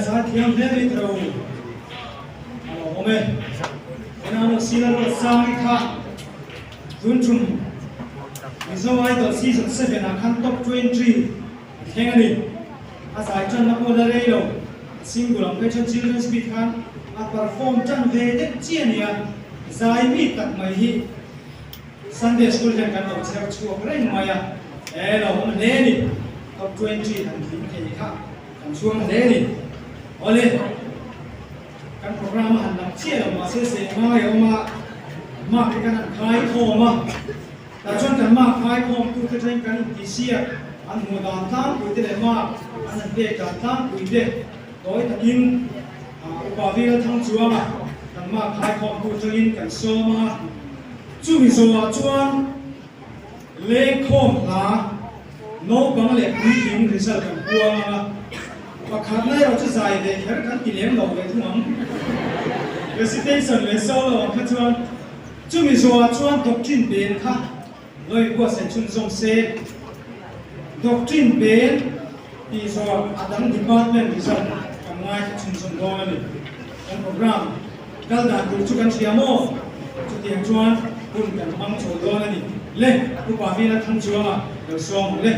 Zaithiam hle mai tiro a lo awm e. Enano Sila Ruatsang i kha tun tum Mizo Idol Season 7 ah khan top 20 a thleng a ni. A zai tanna pawh la rei lo, a single ang phei chuan Children's Beat khan a perform tan ve deuh chi a nia. Zai mi tak mai hi Sunday School hian kan lo chher chhuak reng mai a, e lo awm hle a ni. Top 20 han tling thei kha kan chhuang hle a ni. Awle, kan program a han lang chiah lo mahse zeh ngai a awm a, mark te kan han khai khawm a, tah chuan kan mark khai khawm tu te tangin kan intihsiak an hmuh dan tlangpui te leh mark an han pek dan tlangpui te tawi takin Upa Vila Thangchuanga kan mark khai khawm tu tangin kan sawm a. Chumi zawhah chuan lengkhawm hla naupang leh puitling result kan puang ang a, pakhatna erawh chu zai ve kher kan ti lem lo ve thung ang. Recitation leh solo ang kha chuan chumi zawhah chuan doctrine pen kha lawi buatsaih chhunzawm se. Doctrine pen tih zawhah a dang department result kan ngaithla chhunzawm dawn a ni. Kan program Kal dan tur chu kan hria maw? Chutiang chuan hun kan hmang chho dawn a ni. Le, Upa Vila Thangchuanga lo sawm ang le.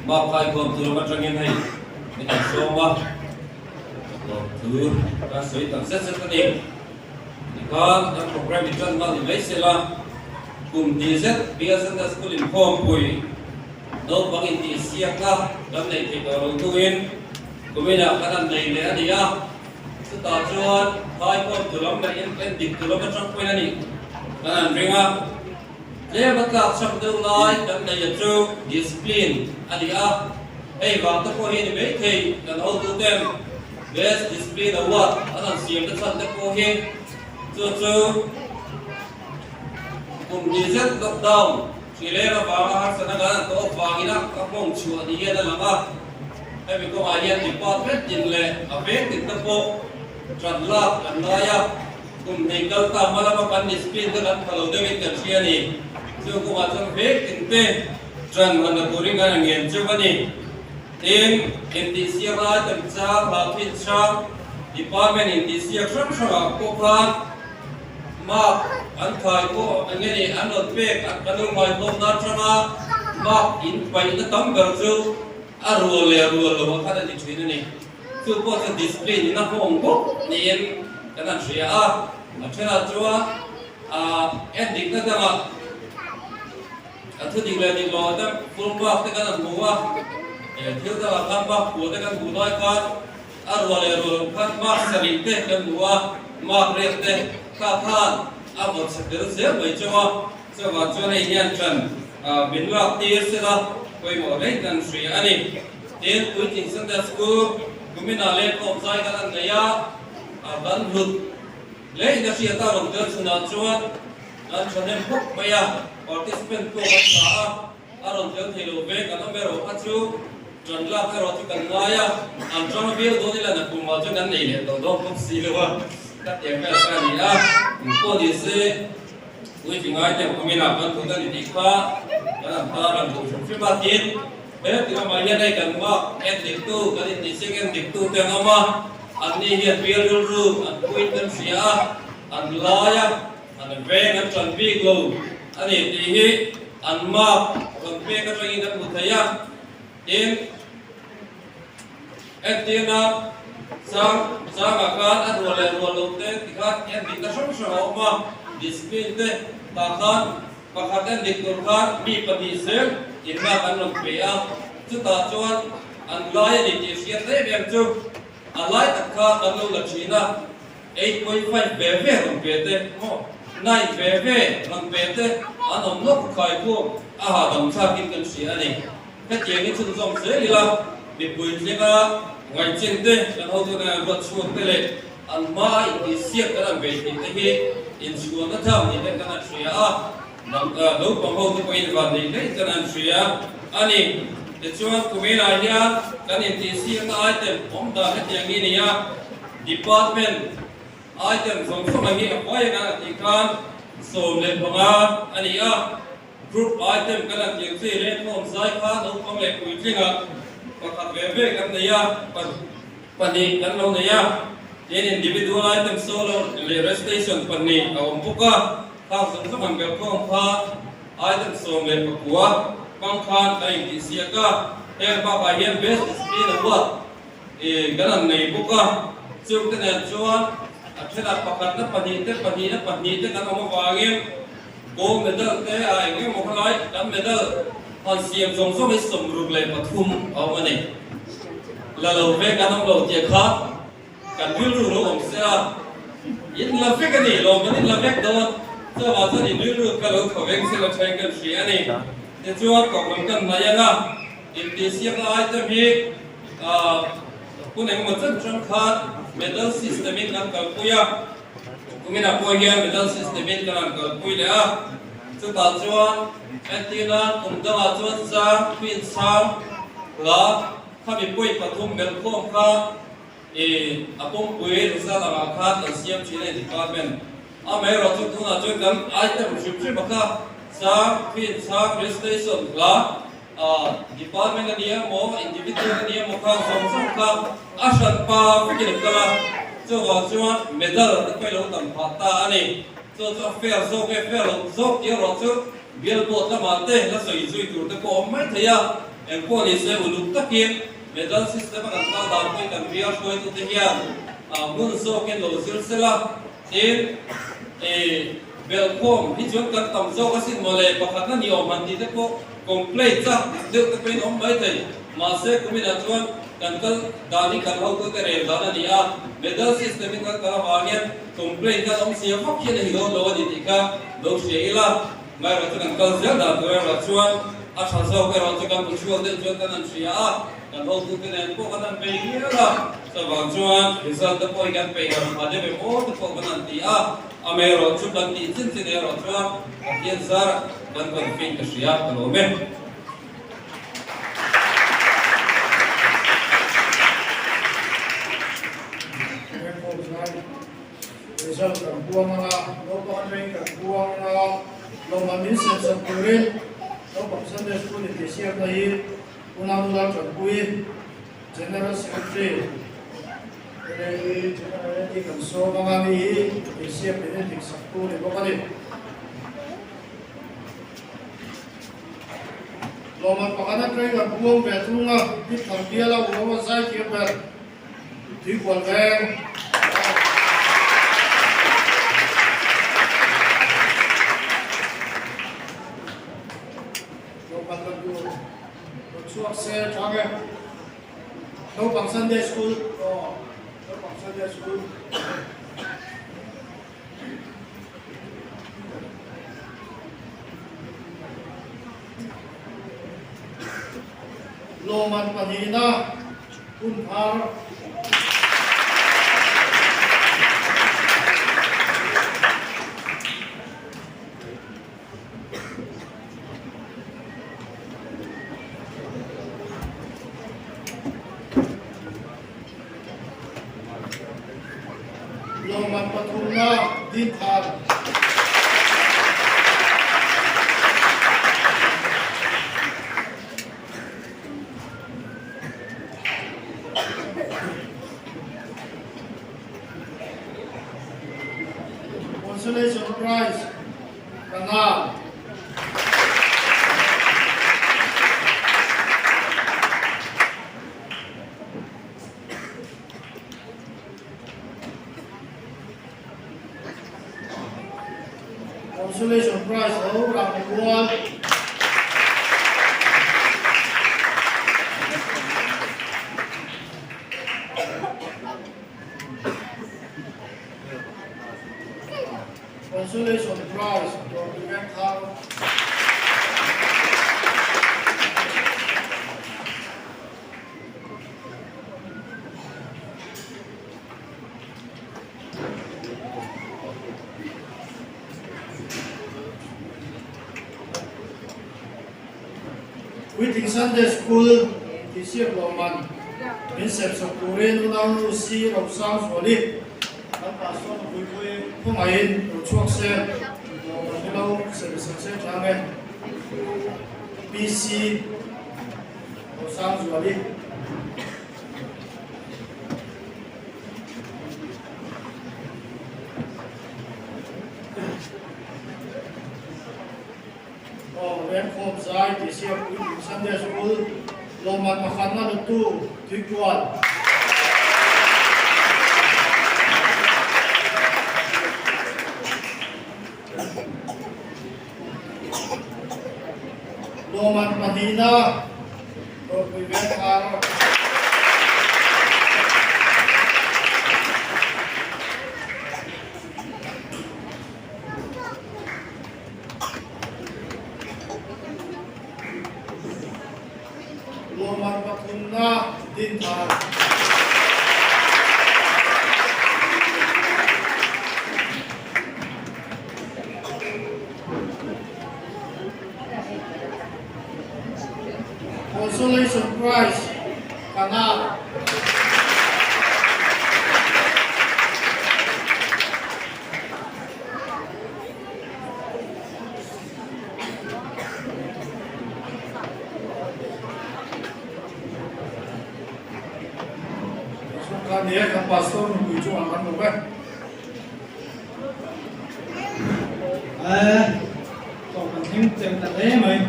Mapkai khawm tur lam atangin hei min han sawm a, lawmthu kan sawi tak zet zet a ni. Tikhan kan programme in tan hma ni mai sela, kum hnih zet Bial Sunday School inkhawmpui Naupang intihsiakna kan neih theih tawh lo hnuin kuminah kan han nei leh a ni a, chutah chuan Thaikawm tu lam leh en dik tu lam atang pawhin a nih kan han ring a. Tlem a tlak chak deuh lai kan neih a chu discipline a ni a, hei vang te pawh hi a ni maithei kan hotuten Best Discipline Award an han siam te chhan te pawh hi chu chu kum hnih zet lockdown Hrileng avanga harsatna kan han tawh avangin a ka hmawng chhuah ni hian a lang a, hemi kawngah hian department tin leh a veng tin te pawh ṭan lak an ngai a, kum hnih kal ta hma lama kan discipline te kan pha lo deuhin kan hria a ni. Chu kawngah chuan veng tin te ṭan han la turin kan han ngen cheu a ni. Tin, intihsiak lai tam chang hlauhthin chang department intihsiak hrang hrangah pawh khan, Mark an thai pawh eng nge ni an rawn pek a kan lo ngaihawmna atanga mark in paihna tam ber chu a rual leh rual lo ah khan a ni thin a ni. Chu pawh chu discipline in a hawng bawk niin kan han hria a, a thenah chuan ah en dikna dangah a thu dik leh dik lo ah te full mark te kan han hmu a, thil dangah khan mark pua te kan hmuh lai khan A rual leh rual loh khan mark sarih te kan hmu a, mark riak te kha khan a vawt chhe tel zel mai chauh a, chuvang chuan hei hian ṭan min lak tir sela pawimawh hle kan hria a ni. Tin, Puitling Sunday School kuminah lehkawp zai kan an nei a, kan hlut hle in a hriat a, rawn tel chhunah chuan kan ṭhahnem khawp mai a, participant pawh kan tla a. A rawn tel thei lo ve, kan awm erawh kha chu ṭan lak erawh chu kan ngai a, an ṭang viau dawn ila nakumah chuan kan nei leh tawh dawn bawk si lo a, ka tiang vel kha a ni a, eng pawh ni se Puitling item kuminah kan thut a ni tih kha kan han tar ang duh hrim hrim a. Tin, he ti lamah hian hei kan mark en diktu, kan intihsiak en diktu te an awm a, anni hian bial rilru an puin kan hria a, an lai a, an veng an tan bik lo a ni tih hi an mark rawn pek atangin kan hmu thei a. Tin, entirna chang changah khan a rual leh rual loh te ti khan en dikna hrang hrang a awm a, discipline te tah khan pakhat en dik tur khan mi pahnih zel inlak an rawn pe a, chutah chuan an lai a ni tih hriat em em chu a lai tak kha kan lo la thin a. 8.5 ve ve rawn pe te maw 9 ve ve rawn pe te an awm lawk khai khum a hahdam thlakin kan hria a ni. Hetiang hi chhunzawm zel ila mipui tlenga ngaihchin te kan hotute an ruat chhuak te leh an hma a intihsiak kan an bei tih te hi inchhuanna tham ni te kan an hria a, naupang ho te pawhin vanneih daih kan an hria a ni. Tichuan kuminah hian kan intihsiakna item awm dan hetiang hi ni a. Department item zawng zawng hi a huai anga a tih khan 15 a ni a, group item kan han tih chi lengkhawm zai kha naupang leh puitlinga pakhat ve ve kan nei a, pahnih kan lo nei a, tin individual item solo leh recitation pahnih a awm bawk a, khang zawng zawng han belhkhawm kha item 19 hmang khan kan intihsiak a, heng bakah hian best discipline award I kan han nei bawk a, chungte nen chuan a thenah pakhatna pahnih te, pahnihna pahnih te kan awm avangin gold medal te a eng emaw khalai kan medal han siam zawng zawng hi 63 a awm a ni. La lo ve kan awm lo tih kha kan rilru lo awm se a, in la vek a ni, lawm kan in la vek dawn, chuvang chuan in rilru kha lo thaw veng se la thain kan hria a ni. Tichuan kohhran kan hnaih ang a, intihsiakna item hi Hun engemaw chan chang khan medal system in kan kalpui a, kuminah pawh hian medal system in kan han kalpui leh a, chutah chuan entirna kum dangah chuan chang, queen chang, hla khami point pathum belhkhawm kha ih a pumpui result angah khan kan siam thin a ni department. Amaherawhchu tunah chuan kan item hrim hrim a kha chang, queen chang, recitation, hla Department a nia maw, individual a nia maw kha zawng zawng kha a hran pa vekin an kal a, chuvang chuan medal te pawh i lo tam phah ta a ni. Chu chu a fair zawk nge fair loh zawk tih erawh chu bial board lamah te la sawi zui tur te pawh a awm mai thei a, engpawh ni se uluk takin medal system a kan kal dan pawhin kan bial hruaitute hian hmun zawkin lo zir sela. Tin, i belhkhawm hi chuan kan tam zawk asin mawle, pakhatna ni awm han tih te pawh complaint chak deuh te pawhin awm mai thei. Mahse, kuminah chuan kan kal dan hi kan hotute rel dan a ni a, medal system in kan kal avangin complaint kan awm sia vak hian a hi dawn lo a ni tih kha lo hria ila, amaherawh chu kan kal zel dan tur erawh chuan a tha zawk erawh chu kan hmu chhuak deuh chuan kan han hria a. Kan hotute nen pawh kan han bei ngial a, chuvang chuan result te pawh hi kan peih lo tha deuh em aw te pawh kan han ti a, amaherawh chu kan tih chin chin erawh chuan Pathian zar kan confin ka hria ka lawm e. Result kan buang anga, naupang atangin kan buang anga, lawmman min siamsak turin naupang Sunday School intihsiakna hi Unau nula Tanpui, General Secretary, Lei General Lady kan sawm anga mi hi Asia min en dik sak tu ni bawk a ni. Lawmman pakhat atangin kan buang ve thung a, Bitham biala unau a zai thiam ber Tuikual veng. Naupang kan tur rawn chhuak se tha nge? Naupang Sunday School aw Naupang Sunday School. Lawman pahnihna hun thar. Lawmman pathumna Dinthar. Kanal. Consolation Prize ho Rammual. Consolation Prize Dawrpui Vengthar. Puitling Sunday School tihsiak lawmman min sem sak turin unau nu Si Rosangzuali kan pastor nupui pui khawngaihin lo chhuak se lawmman hi lo sem sak se tlang e. PC Rosangzuali. Aw Remkhawm zai tih siam puitling Sunday School lawmman pakhatna lutu Tuikual. Lawmman pahnihna Dawrpui Vengthar. Lawmman pathumna Dinthar. Consolation Prize Kanal. Chhungkhat nia kan pastor nupui chu ang kan lo ve. Eh, tawh kan thleng cheng ta hle mai.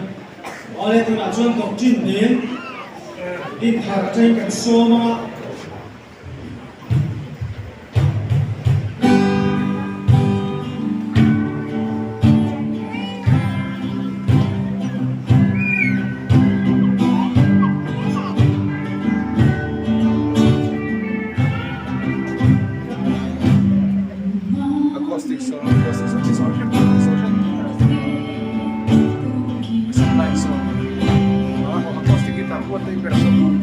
Awle tunah chuan doctrine nen dinthar atangin kan sawm anga. Acoustic song, acoustic song, distortion, distortion. Light song. Acoustic guitar, what they person.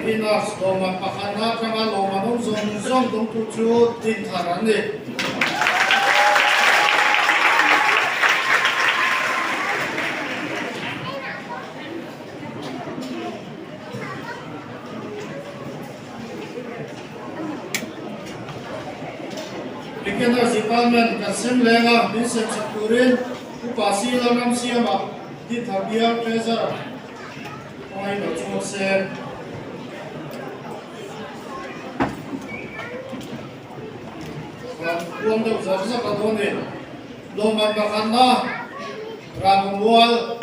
Beginners lawmman pakhatna atanga lawmman awm zawng zawng dawngtu chu Dinthar an ni. Beginners Department kan sem leng a, min sem sak turin Upa Si Lalramsiama Dinthar Bial Treasurer Khawngaih lo chhuak se. Kan huam deuh zak zak a dawn ni. Lawmman pakhatna Rangmual.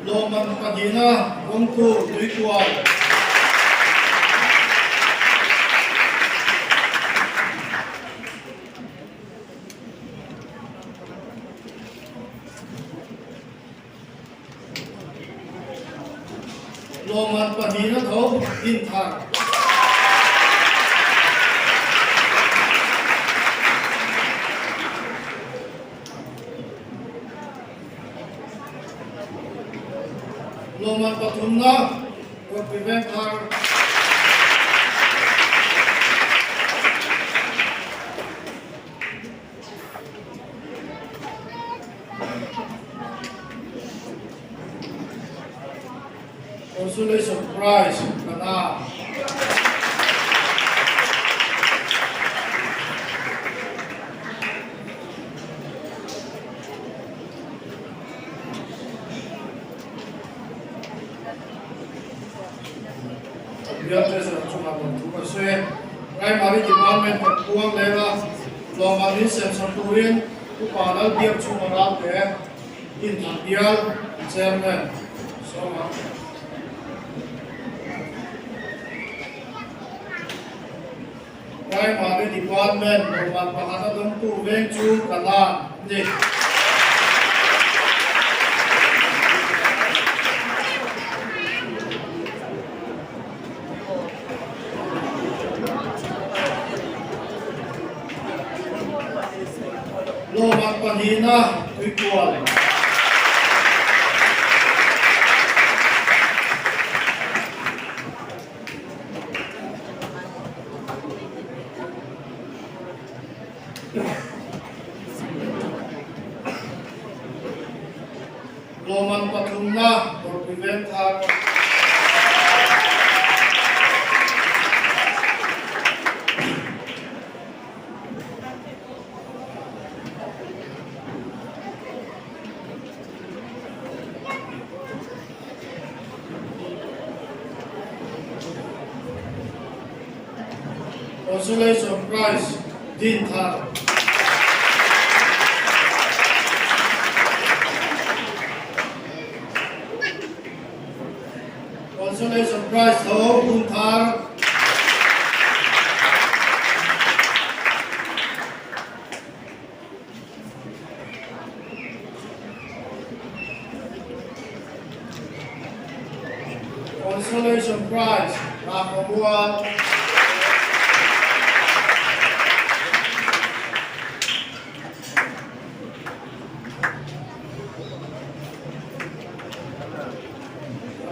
Lawmman pahnihna Rawngtu Tuikual. Lawmman pahnihna tho Dinthar. Lawmman pathumna Kawrpui Vengthar. Consolation Prize kan a. Bial Treasurer chungah lawmthu kan sawi e. Primary Department kan puang leng a, tlawmah min semsak turin Upa Lalbiak chunga ralte Inthlan Bial Chairman sawm ang. Primary Department lawmman pakhat a dawngtu veng chu Kanan a ni. Lawmman pahnihna Tuikual. Lawmman pathumna Dawrpui Vengthar. Consolation Prize Dinthar. Consolation Prize tho Hunthar. Consolation Prize Rangkamual.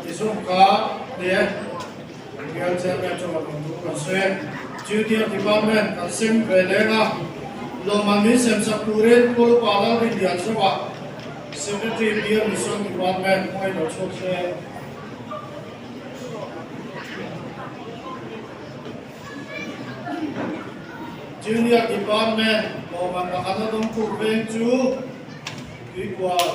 Tisungka te Bial Chairman chunga lawmthu kan sawi e. Junior Department kan sem ve leng a, lawmman min sem sak turin Pu Lupa Lalrinlian Zoa, Secretary Bial Mission Department hmai lo chhuak se. Junior Department lawmman pakhat a dawngtu veng chu Tuikual.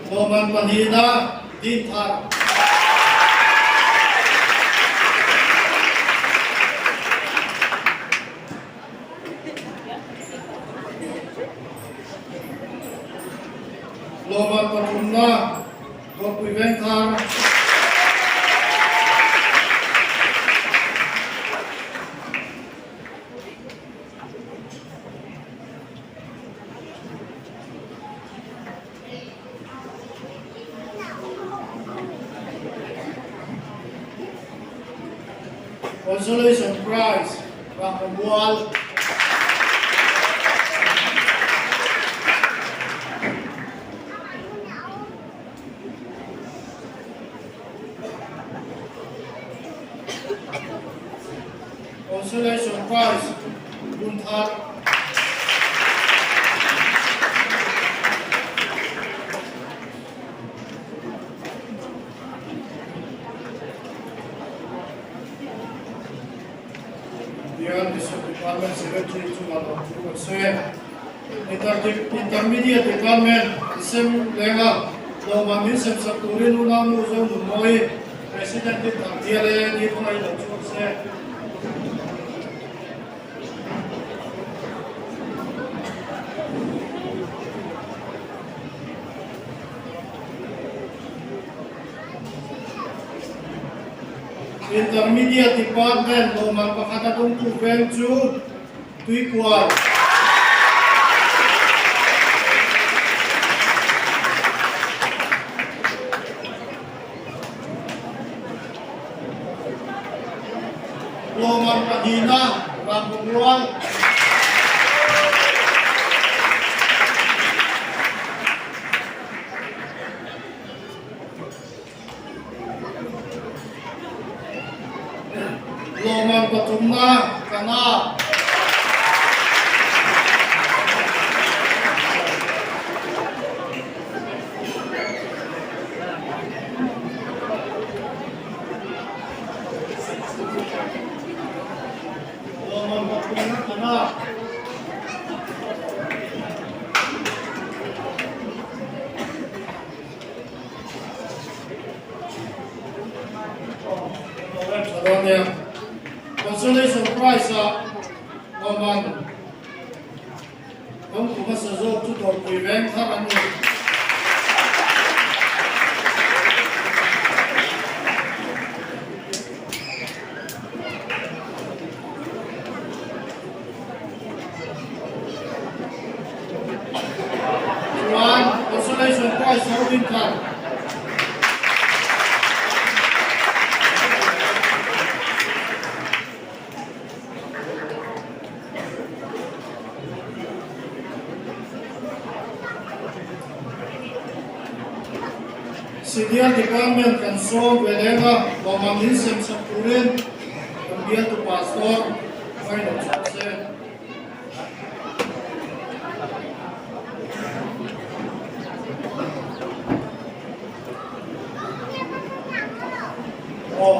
Lawmman pahnihna Dinthar. Lawmman pathumna Dawrpui Vengthar. Consolation Prize, Rangkamual. Consolation Prize, Hmunthar. Bial Mission Department Secretary chungah lawm thu kan sawi e. Intermediate Department sem lenga lawmah min sem sak turin unau nu Zo Nunmawi President in thang bial e ni khawngaih lo chhuak se. Intermediate Department lawmman pakhat a dawngtu veng chu Tuikual. Lawmman pahnihna Ramburual. Lawmman pathumna Kana. Lawmman pathumna Kana. Consolation Prize ah Lawmman Dawngtu hmasa zawk chu Dawrpui veng thar an ni. Chuan Consolation Prize ho din thar. Senior Department kan sawm ve leng a, lawmman min sem sak turin kan bialtu Pastor Ngailo chhuak se. Aw,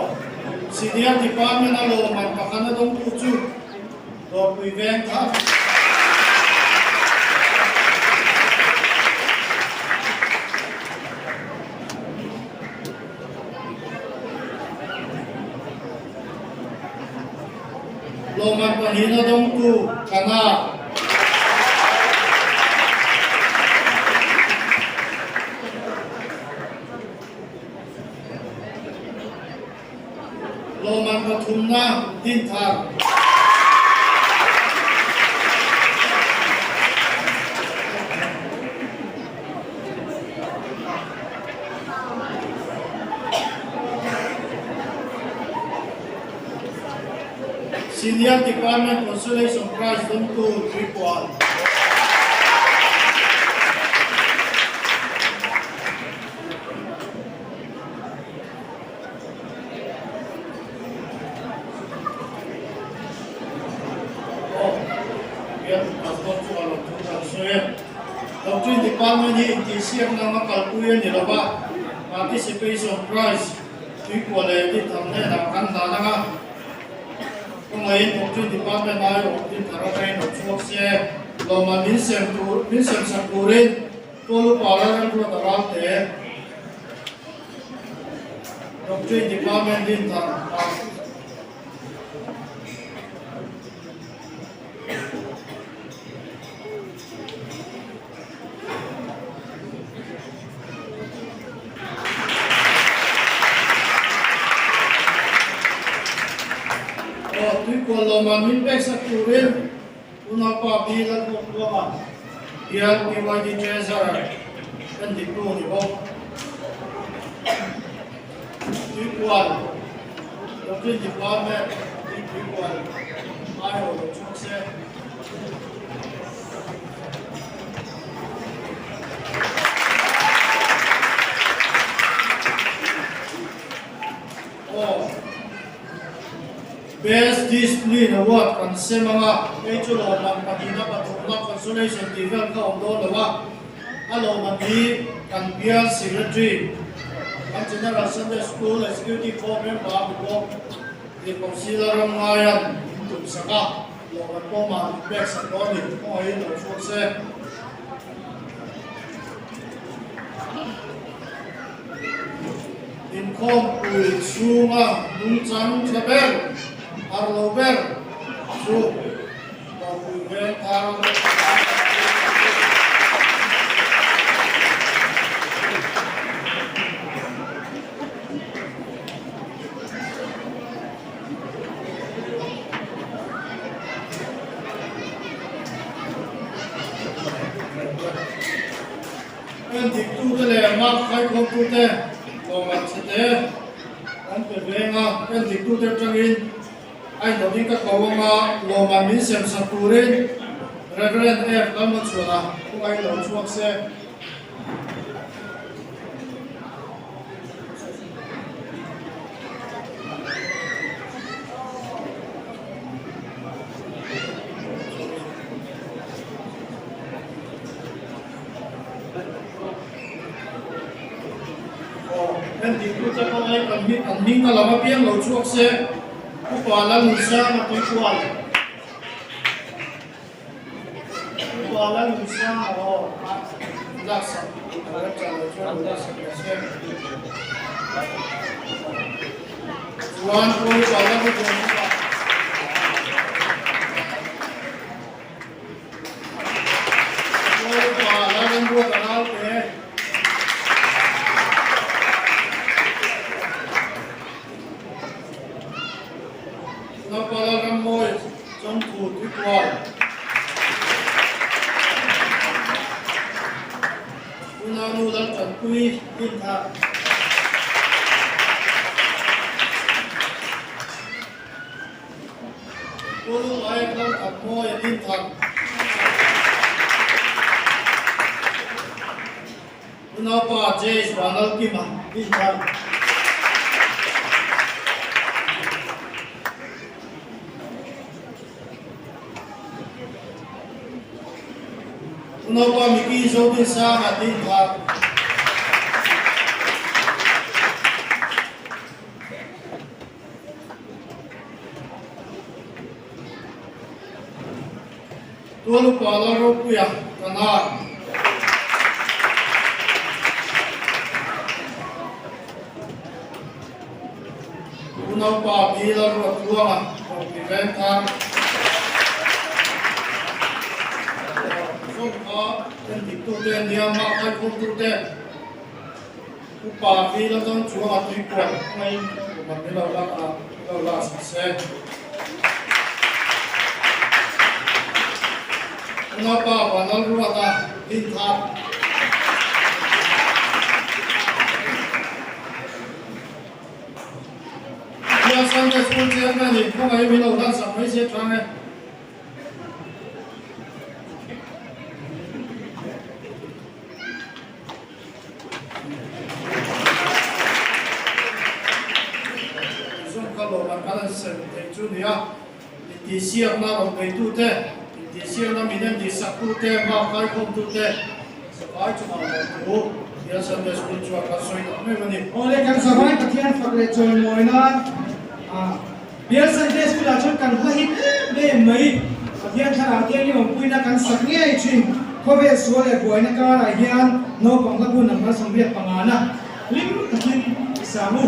Senior Department a lawmman pakhat a dawngtu chu Dawrpui Veng thar. Lawmman pahnihna dawngtu Kana. Lawmman pathumna Dinthar. Senior Department Consolation Prize dawngtu Tuikual. Doctrine Department hi intihsiakna anga kalpui a ni lo va, Participation Prize Tuikual leh Dinthar hnenah kan hlan ang a, kawngaihin Doctrine Department aiawh Dinthar atangin lo chhuak se, lawmman min sem tur min sem sak turin Tualu Pala remruat a ral te. Doctrine Department Dinthar ah. Aw, tuikual lawmah min peksak turin unaupa Bill a thawk duang a, hian PYD Treasurer en diktu a ni bawk. Tuikual Doctrine Department. Aiawh lo chhuak se. Aw. Best Discipline Award kan sem ang a, hei chu lawmman pahnihna pathumna consolation tih vel kha awm dawn lo a, a lawmman hi kan bial Secretary, kan General Sunday School Executive Board member a ni bawk, Tirhkohsila Ramngaia'n min tumsak a, lawmman pawh mahni pek sak dawn a ni, kawngaihin lo chhuak se. Inkhawmpui chhunga nungchang tha ber, har lo ber chu Dawrpui veng thar En diktute leh mark khaikhawmtute lawmman che te an pe veng a, en diktute atangin a inawhin ka ko ang a, lawmman min sem sak turin Reverend F. Lalmachhuana khawngaihin lo chhuak se. Entirtu te pawh hei kan hming an hming ka lam apiang lo chhuak se Upa Lalnunsanga Tuikual Upa Lalnunsanga aw laksak a remchang lo chuan lo laksak leh se chuan Upa Lalnunsanga Lalpa Lalramruata Ralte. Lalpa Lalrammawi Chawngthu Tuikual. Unau Nu Laltanpui Dinthar. Pu Aek Lalkhatmawi a din thar. Unaupa Jace Vanlalkima din thar. Unaupa Mickey Zodinsanga din thar. Tualupa Lalropuia Kanar. Unaupa Bi Lalruatluanga Ropui Vengthar. Zawng kha endiktute nia mah kaikhawmtute. Upa hi la dang chuang a tui kual hmai man ni lo la a lo la sak se. Unaupa Vanlal Ruata din thar. Bial Sunday School Chairman in khawngaih min lo dan sak mai se tang e. Zawng ka lawmah kan han sem theih chu nia, intihsiakna rawn beitute, intihsiakna min en tihsaktute, mark kaikhawmtute savai chungah lawm thu Bial Sunday School chuan kan sawi tak meuh a ni. Awle kan savai Pathian fak leh chawimawi nan Bial Sunday School ah chuan kan hla hit em em mai. Pathian thlarau thianghlim awmpuina kan sak ngei thin. Khawvel sual leh buaina karah hian naupang hla bu number 85 na hlim takin i sang u.